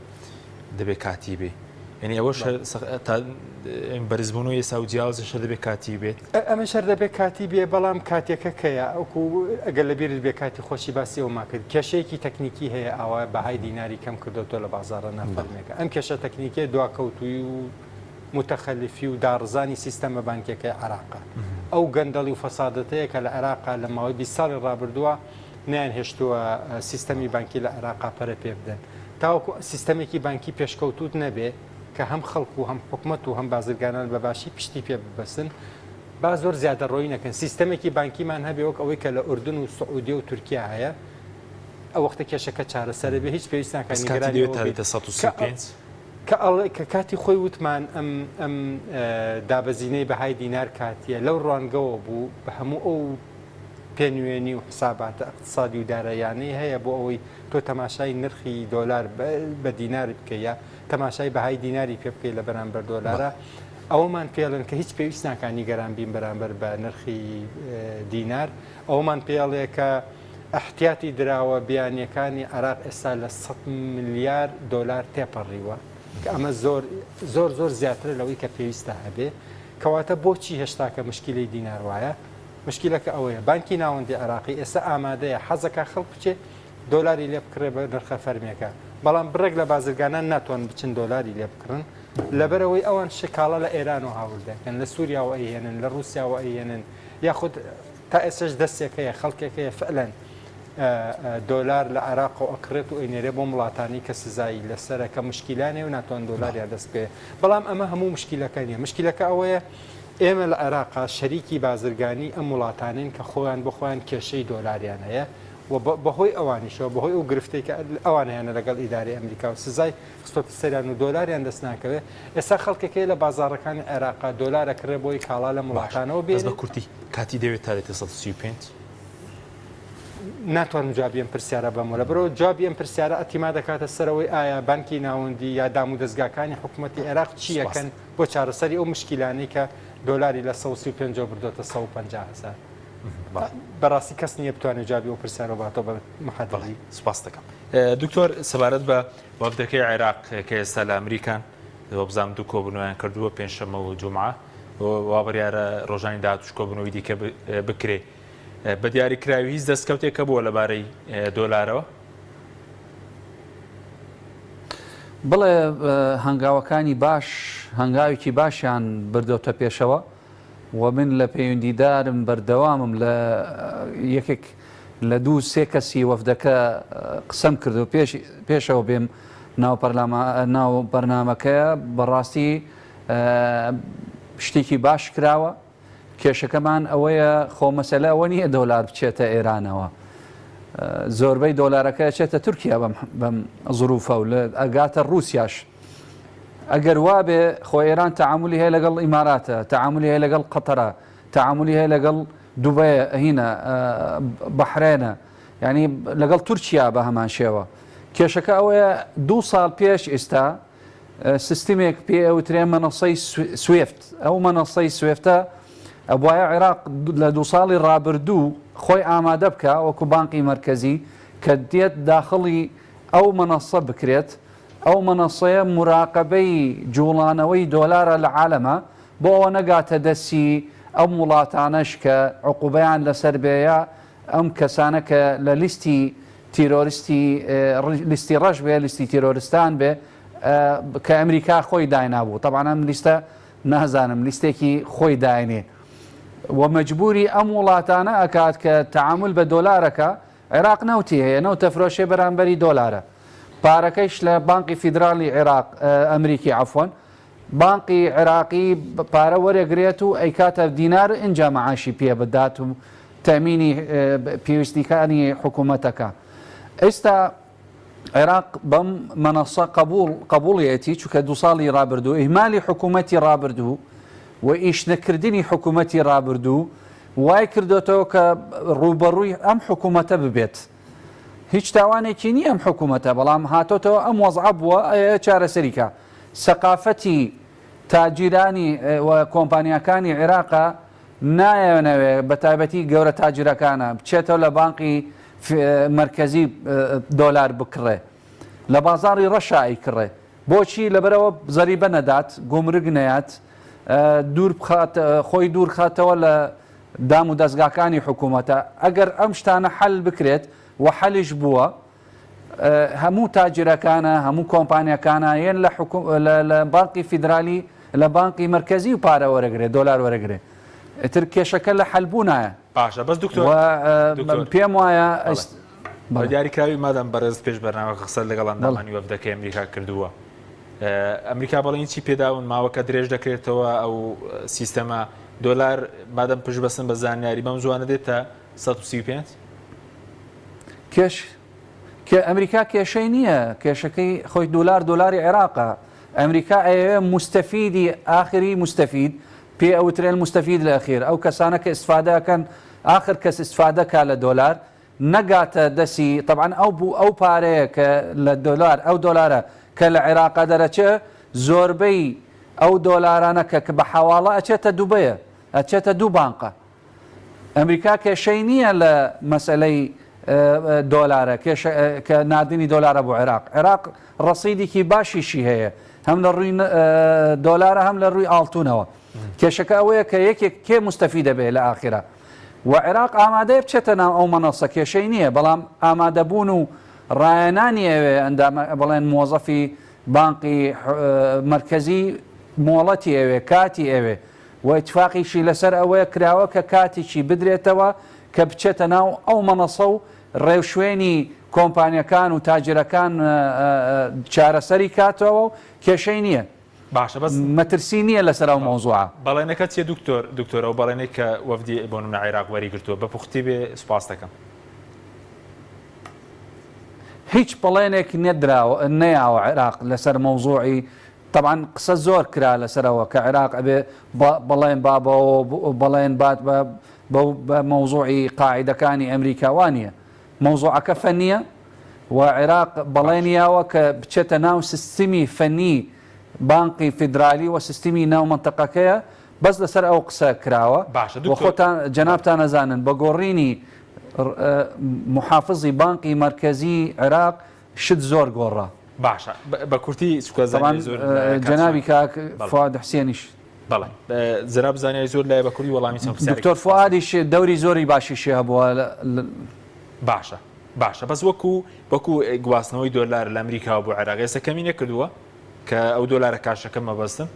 دەبێت کاتی بێ یعنی ئەوەش بەرزبوونەوەی ئێستا و جیاوازش هەر دەبێت کاتی بێت ئەمەش هەر دەبێت کاتی بێ بەڵام کاتیەکە کەیە ئەوکو ئەگەر لە بیرت بێ کاتی خۆشی باسی ئەوما کرد کێشەیەکی تەکنیکی هەیە ئاوا بەهای دیناری کەم کردۆتەوە لە بازاڕە نافەرمیەکە ئەم کێشە تەکنیکیە دواکەوتووی و موتەخەلیفی و داڕزانی سیستەمە بانکیەکەی عێراقە. ئەو گەندەڵی و فەسادەتەیە کە لە عێراقا لە ماوەی 20 ساڵی ڕابردووە نەیانهێشتووە سیستەمی بانکی لە عێراقا پەرە پێ بدەن. تاوەکو سیستەمێکی بانکی پێشکەوتووت نەبێ. کە هەم خەڵک و هەم حکومەت و هەم بازرگانان بە باشی پشتی پێ ببەستن، با زۆر زیادەڕۆیی نەکەن، سیستەمێکی بانکیمان هەبێ وەک ئەوەی کە لە ئوردن و سعودیە و تورکیا هەیە، ئەو وەختە کێشەکە چارەسەر ئەبێ، هیچ پێویست ناکات بەس کاتی نیگەرانی دەوێت ئەوە تا بین دێتە کە 135؟ کە ئەڵێ کە کاتی خۆی وتمان ئەم ئەم دابەزینەی بەهای دینار کاتییە، لەو ڕوانگەوە بوو بە هەموو ئەو پێنوێنی و حساباتە ئیقتسادی و داراییانەی هەیە بۆ ئەوەی تۆ تەماشای نرخی دۆلار بە دینار بکەی یا تەماشای بەهای دیناری پێ بکەی لە بەرامبەر دۆلارە ئەوەمان پێڵێن کە هیچ پێویست ناکات نیگەران بین بەرامبەر بە نرخی دینار ئەوەمان پێڵێ کە احتیاتی دراوە بیانیەکانی عێراق ئێستا لە 100 ملیار دۆلار تێپەڕیوە کە ئەمە زۆر زۆر زۆر زیاترە لەوەی کە پێویستە هەبێ کەواتە بۆچی هێشتاکە مشکلەی دینار وایە مشکلەکە ئەوەیە بانکی ناوەندی عێراقی ئێستا ئامادەیە حەزەکا خەڵک بچێ دۆلاری لێ بکڕێ بە نرخە فەرمیەکە بەڵام بڕێک لە بازرگانان ناتوانن بچن دۆلاری لێ بکڕن لەبەرئەوەی ئەوان شکاڵە لە ئێرانەوە هاوردەکەن لە سوریاوە ئەیهێنن لە ڕوسیاوە ئەیهێنن یاخود تا ئێستاش دەستێک هەیە خەڵکێک هەیە فعلەن دۆلار لە عێراقەوە ئەکڕێت و ئەینێرێ بۆ وڵاتانی کە سزایی لەسەرە کە مشکیلانێ و ناتوان دۆلاریان دەست بکەوێت بەڵام ئەمە هەموو مشکیلەکە نییە مشکیلەکە ئەوەیە ئێمە لە عێراقا شەریکی بازرگانی ئەم وڵاتانەین کە خۆیان بۆ خۆیان کێشەی دۆلاریان هەیە و بەهۆی ئەوانیشەوە بەهۆی ئەو گرفتەی کە ئەوان هەیانە لەگەڵ ئیدارەی ئەمریکا و سزای خستۆتە سەریان و دۆلاریان دەست ناکەوێت ئێستا خەڵکێک هەیە لە بازاڕەکانی عێراقا دۆلار ئەکڕێ بۆی کاڵا لەم باش وڵاتانەوە بەس بە بێنێ. کورتی کاتی دەوێت تا دێتە 135؟ ناتوانم جوابی ئەم پرسیارە بەمەوە لەبەرئەوە جوابی ئەم پرسیارە ئەتیما دەکاتە سەرەوەی ئایا بانکی ناوەندی یا دامودەزگاکانی حکومەتی عێراق چی سوپاس. ئەکەن بۆ چارەسەری ئەو مشکیلانەی کە دۆلاری لە 135 ەوە بردۆتە 150 هەزار. بەڕاستی کەس نییە بتوانێت جوابی ئەو پرسیارە باتەوە بە محەددی. سوپاست دەکەم دکتۆر. سەبارەت بە وەفدەکەی عێراق کە ئێستا لە ئەمریکان، وابزانم دوو کۆبوونەوەیان کردووە، پێنجشەممە و جومعە، وا بڕیارە ڕۆژانی داهاتووش کۆبوونەوەی دیکە بکرێ. بە دیاریکراوی هیچ دەستکەوتێک هەبووە لەبارەی دۆلارەوە؟ بڵێ هەنگاوەکانی باش هەنگاوێکی باشیان بردۆتە پێشەوە و من لە پەیوەندیدارم بەردەوامم لە یەکێک لە دوو سێ کەسی وەفدەکە قسەم کردو پێش پێشەوە بێم ناو پەرلەما ناو بەرنامەکەیە بەڕاستی شتێکی باش کراوە کێشەکەمان ئەوەیە خۆ مەسەلە ئەوە نییە دۆلار بچێتە ئێرانەوە زۆربەی دۆلارەکە چێتە تورکیا بەم بەم زروفە و لە ئەگاتە رووسیاش ئەگەر وابێ خۆ ئێران تەعامولی هەیە لەگەڵ ئیماراتە، تەعامولی هەیە لەگەڵ قەتەرە، تەعامولی هەیە لەگەڵ دوبەیە هینە بەحرێنە یانی لەگەڵ تورکیا بە هەمان شێوە. کێشەکە ئەوەیە دوو ساڵ پێش ئیستا سیستمێک پێ ئەوترێ مەنەسەی سوێفت ئەو مەنەسەی سوێفتە ئەبوایە عێراق لە دوو ساڵی ڕابردوو خۆی ئامادە بکە وەکو بانقی مەرکەزی کە دێت داخڵی ئەو مەنەسە بکرێت ئەو مەنەسەیە موراقەبەی جوڵانەوەی دۆلارە لە عالەمە بۆ ئەوە نەگاتە دەستی ئەم وڵاتانەش کە عقوبەیان لەسەر بێ یا ئەم کەسانە کە لە لیستی تیرۆرستی لیستی ڕەش بێ لیستی تیرۆرستان بێ کە ئەمریکا خۆی داینابوو تەبعەن ئەم لیستە نازانم لیستێکی خۆی داینێ و مەجبوری ئەم وڵاتانە ئەکات کە تەعامول بە دۆلارەکە عێراق نەوتی هەیە، نەوت دەفرۆشێ بەرامبەری دۆلارە. پارەکەیش لە بانقی فیدراڵی عێراق، ئەمریکی عەفوەن، بانقی عێراقی پارە وەرەگرێت و ئەیکاتە دینار ئینجا مەعاشی پێ بدات و تەئمینی پێویستیکانی حکوومەتەکە. ئێستا عێراق بەم مەنەسە قبوڵ قبوڵیەتی چونکە دوو ساڵی ڕابردوو ئیهمالی حکوومەتی ڕابردوو و ئیش نەکردنی حکوومەتی ڕابردوو وای کردۆتەوە کە ڕووبەڕووی ئەم حکوومەتە ببێت. هیچ تاوانێکی نییە ئەم حکوومەتە، بەڵام هاتۆتەوە ئەم وەزعە بووە ئەیەوێت چارەسەری کا. سەقافەتی تاجیرانی و کۆمپانیاکانی عێراقە نایانەوێ بە تایبەتی گەورە تاجرەکانە بچێتەوە لە بانقی مەرکەزی دۆلار بکڕێ. لە بازاڕی ڕەشا ئەیکڕێ. بۆچی؟ لەبەرئەوە زەریبە نەدات، گومرگ نەیات، دوور بخات خۆی دوور خاتەوە لە دام و دەزگاکانی حکوومەتە ئەگەر ئەم شتانە حەل بکرێت و حەلیش بووە هەموو تاجرەکانە هەموو کۆمپانیەکانە یەن لە حکوم لە بانقی فیدرالی لە بانقی مەرکەزی و پارە وەرەگرێ دۆلار وەرەگرێ ئیتر کێشەکە لە حەلبوونایە باشە بەس دکتۆر پێم وایە بە دیاریکراوی مادام بەڕێز پێش بەرنامەکە قسەت لەگەڵ ئەندامانی وەفدەکەی ئەمریکا کردووە. ئەمریکا بەڵێنی چی پێداون ماوەکە درێژ دەکرێتەوە ئەو سیستەمە دۆلار مادەم پشت بەستن بە زانیاری بەم زوانە دێتە 135؟ کێش کە ئەمریکا کێشەی نییە کێشەکەی خۆی دۆلار دۆلاری عێراقە ئەمریکا ئەیەوێ موستەفیدی ئاخری موستەفید پێ ئەوترێن موستەفید الاخیر ئەو کەسانە کە ئیستفادە ئەکەن ئاخر کەس ئیستفادە کا لە دۆلار نەگاتە دەسی تەبعەن ئەو بوو ئەو پارەیە کە لە دۆلار ئەو دۆلارە کە لە عێراقا دەرەچێ زۆربەی ئەو دۆلارانە کە کە بە حەواڵە ئەچێتە دوبەیە ئەچێتە دوو بانقە ئەمریکا کێشەی نییە لە مەسەلەی دۆلارە کێشە کە ناردنی دۆلارە بۆ عێراق عێراق ڕەسیدێکی باشیشی هەیە هەم لە ڕووی دۆلارە هەم لە ڕووی ئاڵتونەوە کێشەکە ئەوەیە کە یەکێک کێ مستەفی دەبێت لە ئاخرا و عێراق ئامادەیە بچێتە ناو ئەو مەنەسە کێشەی نییە بەڵام ئامادەبوون و ڕایەنانی ئەوێ ئەندام بڵێن مۆزەفی بانقی مەرکەزی مۆڵەتی ئەوێ کاتی ئەوێ و ئیتفاقیشی لەسەر ئەوەیە کراوە کە کاتێکی بدرێتەوە کە بچێتە ناو ئەو مەنەسە و ڕێوشوێنی کۆمپانیەکان و تاجرەکان چارەسەری کاتەوە و کێشەی نییە. باشە بەس مەترسی نییە لەسەر ئەو مەوزوعە. بەڵێنەکە چیە دکتۆر دکتۆر ئەو بەڵێنەی کە وەفدی بۆ نمونە عێراق وەری گرتووە بە پوختی بێ سوپاست دەکەم. هیچ بەڵێنێک نەدراوە نەیاوە عێراق لەسەر مەوزوعی تەبعەن قسە زۆر کرا لەسەر ئەوە کە عێراق ئەبێ بەڵێن با بەوە بەڵێن بات بە بە مەوزوعی قاعیدەکانی ئەمریکا وا نییە مەوزوعەکە فەنییە و عێراق بەڵێنی یاوە کە بچێتە ناو سیستمی فەنی بانقی فیدرالی و سیستمی ناو مەنتەقەکەیە بەس لەسەر ئەو قسە کراوە باشە و دکتۆر خۆتان جەنابتان ئەزانن بە گۆڕینی موحافزی بانقی مەرکەزی عێراق شت زۆر گۆڕا. باشە بە کورتی چونکە تەبعەن زانیاری زۆر لایە کاتژمێر جەنابی کاک بەڵێ فواد حوسێنیش. بەڵێ جەناب زانیاری زۆر لایە بە کوردی وەڵامی چەند پرسیارێکی دکتۆر سوپاس دەکەم. فوئادیش دەوری زۆری باشیشی هەبووە لە. باشە باشە بەس وەکو وەکو گواستنەوەی دۆلار لە ئەمریکاوە بۆ عێراق ئێستا کەمی نەکردووە کە ئەو دۆلارە کاشەکە مەبەستم؟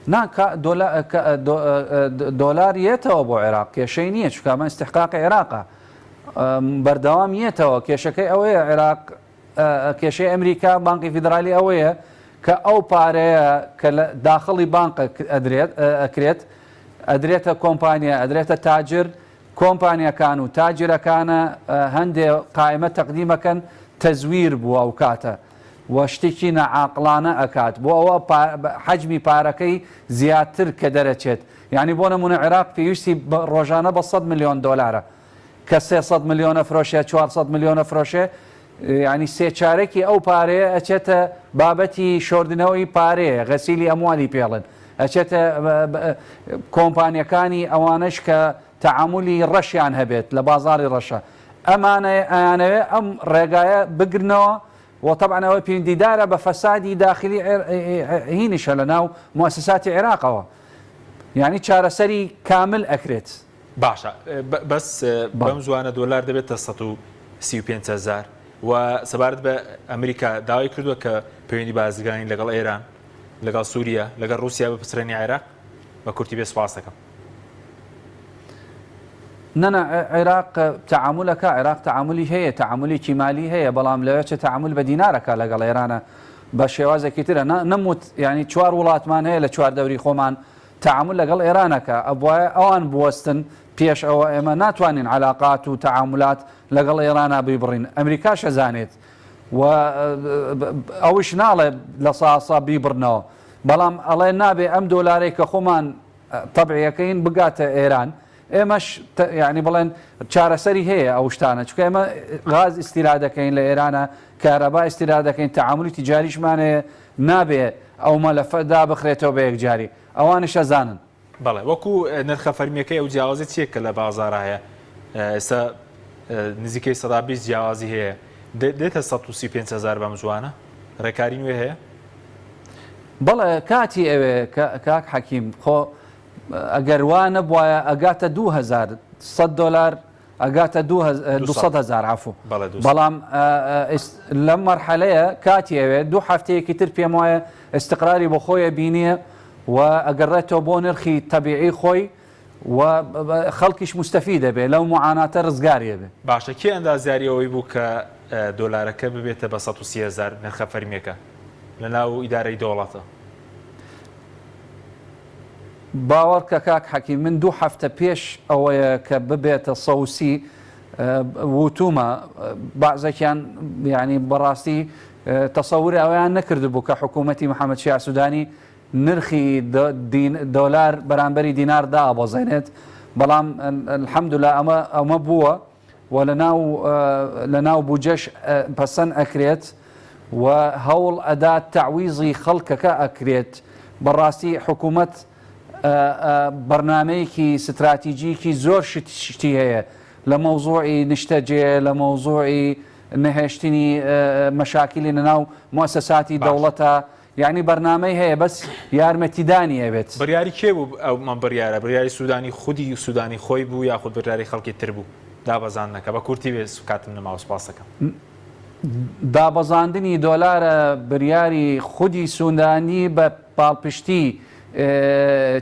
نا دۆلار یەتەوە بۆ عێراق کێشەی نییە چونکە ئەمە ئیستحقاقی عێراقە بەردەوام یەتەوە کێشەکەی ئەوەیە عێراق کێشەی ئەمریکا بانقی فیدرالی ئەوەیە کە ئەو پارەیە کە لە داخڵی بانق ئەدرێت ئەکرێت ئەدرێتە کۆمپانیا ئەدرێتە تاجر کۆمپانیاکان و تاجرەکانە هەندێ قائمە تەقدیمەکەن تەزویر بووە ئەو کاتە و شتێکی ناعاقڵانە ئەکات بۆ ئەوە حەجمی پارەکەی زیاتر کە دەرەچێت یانی بۆ نمونە عێراق پێویستی ڕۆژانە بە 100 ملیۆن دۆلارە کە 300 ملیۆنە فرۆشێ 400 ملیۆنە فرۆشێ یانی سێ چارەکی ئەو پارەیە ئەچێتە بابەتی شۆردنەوەی پارەیە غەسیلی ئەموالی پێڵن ئەچێتە کۆمپانیەکانی ئەوانەش کە تەعامولی ڕەشیان هەبێت لە بازاڕی ڕەشە ئەمانە ئەیانەوێ ئەم ڕێگایە بگرنەوە و تەبعەن ئەوە پەیوەندیدارە بە فەسادی داخلی هینیشە لە ناو موئەسەساتی عێراقەوە یانی چارەسەری کامل ئەکرێت. باشە بەس بەم زوانە دۆلار دەبێتە 135 هەزار و سەبارەت بە ئەمریکا داوای کردووە کە پەیوەندی بازرگانی لەگەڵ ئێران لەگەڵ سووریا لەگەڵ رووسیا بپچڕێنی عێراق بە کورتی بێ سوپاس دەکەم. نەنا عێراق تەعامول ئەکا عێراق تەعامولی هەیە تەعامولێکی مالی هەیە بەڵام لەوێ چ تەعامول بە دینار ئەکا لەگەڵ ئێرانە بە شێوازێکی ترە نەموت یعنی چوار وڵاتمان هەیە لە چوار دەوری خۆمان تەعامول لەگەڵ ئێران ئەکا ئەبوایە ئەوان بوەستن پێش ئەوە ئێمە ناتوانین عەلاقات و تەعامولات لەگەڵ ئێرانە بیبڕین ئەمریکاش ئەزانێت و ئەوش ناڵێ لە ساسا بیبڕنەوە بەڵام ئەڵێ نابێ ئەم دۆلارەی کە خۆمان تەبعیەکەین بگاتە ئێران ئێمەش یعنی بڵێن چارەسەری هەیە ئەو شتانە چونکە ئێمە غاز ئیستیرا دەکەین لە ئێرانە کارەبا ئیستیرا دەکەین تەعامولی تیجاریشمان هەیە نابێ ئەو مەلەفە دابخرێتەوە بە یەکجاری ئەوانیش ئەزانن. بەڵێ وەکو نرخە فەرمیەکەی ئەو جیاوازی چیە کە لە بازاڕا هەیە ئێستا نزیکەی 120 جیاوازی هەیە دێتە 135 هزار بەم زوانە ڕێکاری نوێ هەیە؟ بەڵێ کاتی ئەوێ کاک حەکیم خۆ ئەگەر وا نەبوایە ئەگاتە 2100 دۆلار ئەگاتە 200 هزار عفو بەڵام لەم مەرحەلەیە کاتی ئەوێ دوو هەفتەیەکی تر پێم وایە استقراری بۆ خۆیە بینیە و ئەگەڕێتەوە بۆ نرخی تەبیعی خۆی و خەڵکیش مستەفی دەبێ لەو معاناتە ڕزگاری ئەبێ. باشە کێ ئەندازیاری ئەوەی بوو کە. دۆلارەکە ببێتە بە 130 هەزار نرخە فەرمیەکە لە ناو ئیدارەی دەوڵەتە؟ باوەڕکە کاک حەکیم من دوو هەفتە پێش ئەوەیە کە ببێتە سەوسی وتومە بەعزەکیان یعنی بەڕاستی تەسەوری ئەوەیان نەکردبوو کە حکوومەتی محەممەد شیاع سوودانی نرخی دۆلار بەرامبەری دینار دابەزێنێت بەڵام الحمدلله ئەمە ئەمە بووە و لەناو لەناو بودجەش پەسەند ئەکرێت و هەوڵ ئەدات تەعویزی خەڵکەکە ئەکرێت بەڕاستی حکوومەت بەرنامەیەکی ستراتیجیکی زۆر شتی هەیە لە مەوزوعی نیشتەجێ لە مەوزوعی نەهێشتنی مەشاکیلی لەناو موسەساتی دەوڵەتە یەعنی بەرنامەی هەیە بەس یارمەتیدانی ئەوێت. بڕیاری کێ بوو ئەو بڕیارە؟ بڕیاری سودانی خودی سودانی خۆی بوو یاخود بڕیاری خەڵکی تر بوو؟ دابەزاندنەکە بە کورتی بێ کاتم نەماوە سوپاس دەکەم. دابەزاندنی دۆلارە بریاری خودی سودانی بە پاڵپشتی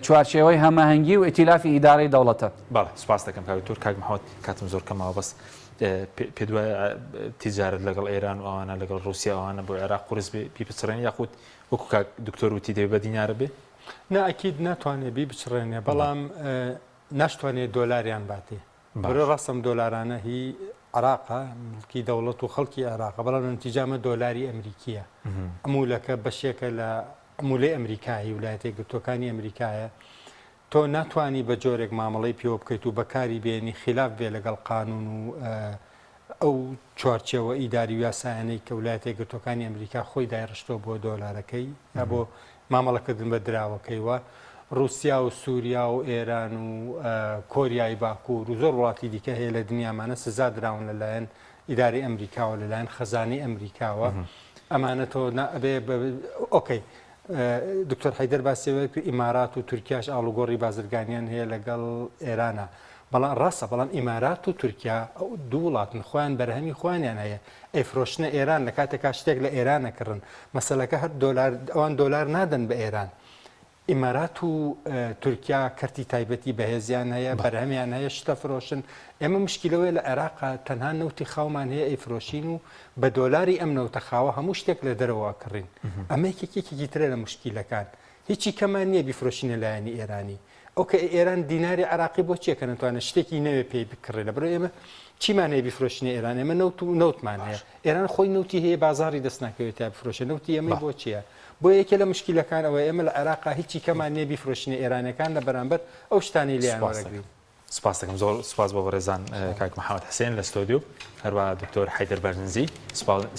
چوارچێوەی هەماهەنگی و ئیتیلافی ئیدارەی دەوڵەتە. بەڵێ سوپاس دەکەم کاک دکتۆر. کاک محمد کاتم زۆر کەم ماوە بەس پێت وایە تیجارەت لەگەڵ ئێران و ئەوانە لەگەڵ ڕووسیا ئەوانە بۆ عێراق قورس بێ بیپچڕێنێ یاخود وەکو کاک دکتۆر وتی دەبێ بە دینارە بێ؟ نا ئەکید ناتوانێ بیبچڕێنێ بەڵام ناشتوانێ دۆلاریان باتێ بەرە ڕاستە ئەم دۆلارانە هی عێراقە مڵکی دەوڵەت و خەڵکی عێراقە بەڵام لە نتیجە ئەمە دۆلاری ئەمریکیە عمولەکە بەشێکە لە عمولەی ئەمریکا هی ولایەتە یەکگرتووەکانی ئەمریکایە تۆ ناتوانی بە جۆرێک مامەڵەی پێوە بکەیت و بەکاری بێنی خیلاف بێ لەگەڵ قانون و ئەو چوارچێوە ئیداری و یاسایانەی کە ولایەتە یەکگرتووەکانی ئەمریکا خۆی دایڕشتووە بۆ دۆلارەکەی یا بۆ مامەڵەکردن بە دراوەکەی و ڕوسیا و سوریا و ئێران و کۆریای باکوور و زۆر وڵاتی دیکە هەیە لە دنیامانە سزا دراون لەلایەن ئیداری ئەمریکاوە لەلایەن خەزانەی ئەمریکاوە ئەمانە تۆ ئەبێ okay دکتۆر حەیدەر باسی ئەوەی کرد ئیمارات و تورکیاش ئاڵوگۆڕی بازرگانیان هەیە لەگەڵ ئێرانە بەڵام ڕاستە بەڵام ئیمارات و تورکیا ئەو دوو وڵاتن خۆیان بەرهەمی خۆیانیان هەیە ئەیفرۆشنە ئێران لە کاتێکا شتێک لە ئێران ئەکڕن مەسەلەکە هەر دۆلار ئەوان دۆلار نادەن بە ئێران ئیمارات و تورکیا کەرتی تایبەتی بەهێزیان هەیە بەرهەمیان هەیە شتە فرۆشن ئێمە مشکیلەوەی لە عێراقا تەنها نەوتی خاومان هەیە ئەیفرۆشین و بە دۆلاری ئەم نەوتە خاوە هەموو شتێک لە دەرەوە ئەکڕین ئەمە یەکێک یەکێکی ترە لە مشکیلەکان هیچی کەمان نییە بیفرۆشینە لایەنی ئێرانی ئۆکەی ئێران دیناری عێراقی بۆ چیە کە نەتوانێت شتێکی نەوێ پێی بکڕێ لەبەرئەوەی ئێمە چیمان هەیە بیفرۆشینە ئێران ئێمە نەوت و نەوتمان هەیە ئێران خۆی نەوتی هەیە بازاری دەست ناکەوێت تا بفرۆشێ نەوتی ئێمەی بۆ چییە بۆ یەکێ لە مشکیلەکان ئەوە ئێمە لە عێراقا هیچی کەمان نییە بیفرۆشینە ئێرانەکان لە بەرامبەر ئەو شتانەی لێیان وەرەگرین. سپاس دەکەم زۆر سپاس بۆ بەڕێزان کاک محەممەد حسێن لە ستۆدیۆ هەروە دکتۆر حیدەر بەرزنجی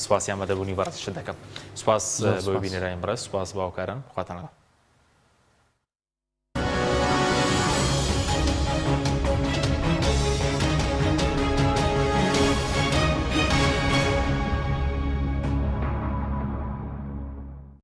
سپاسی ئامادەبوونی بەڕێزیشت دەکەم سپاس بۆ بینەرانی بەڕێز سپاس باوکاران خواتان لەگەڵ.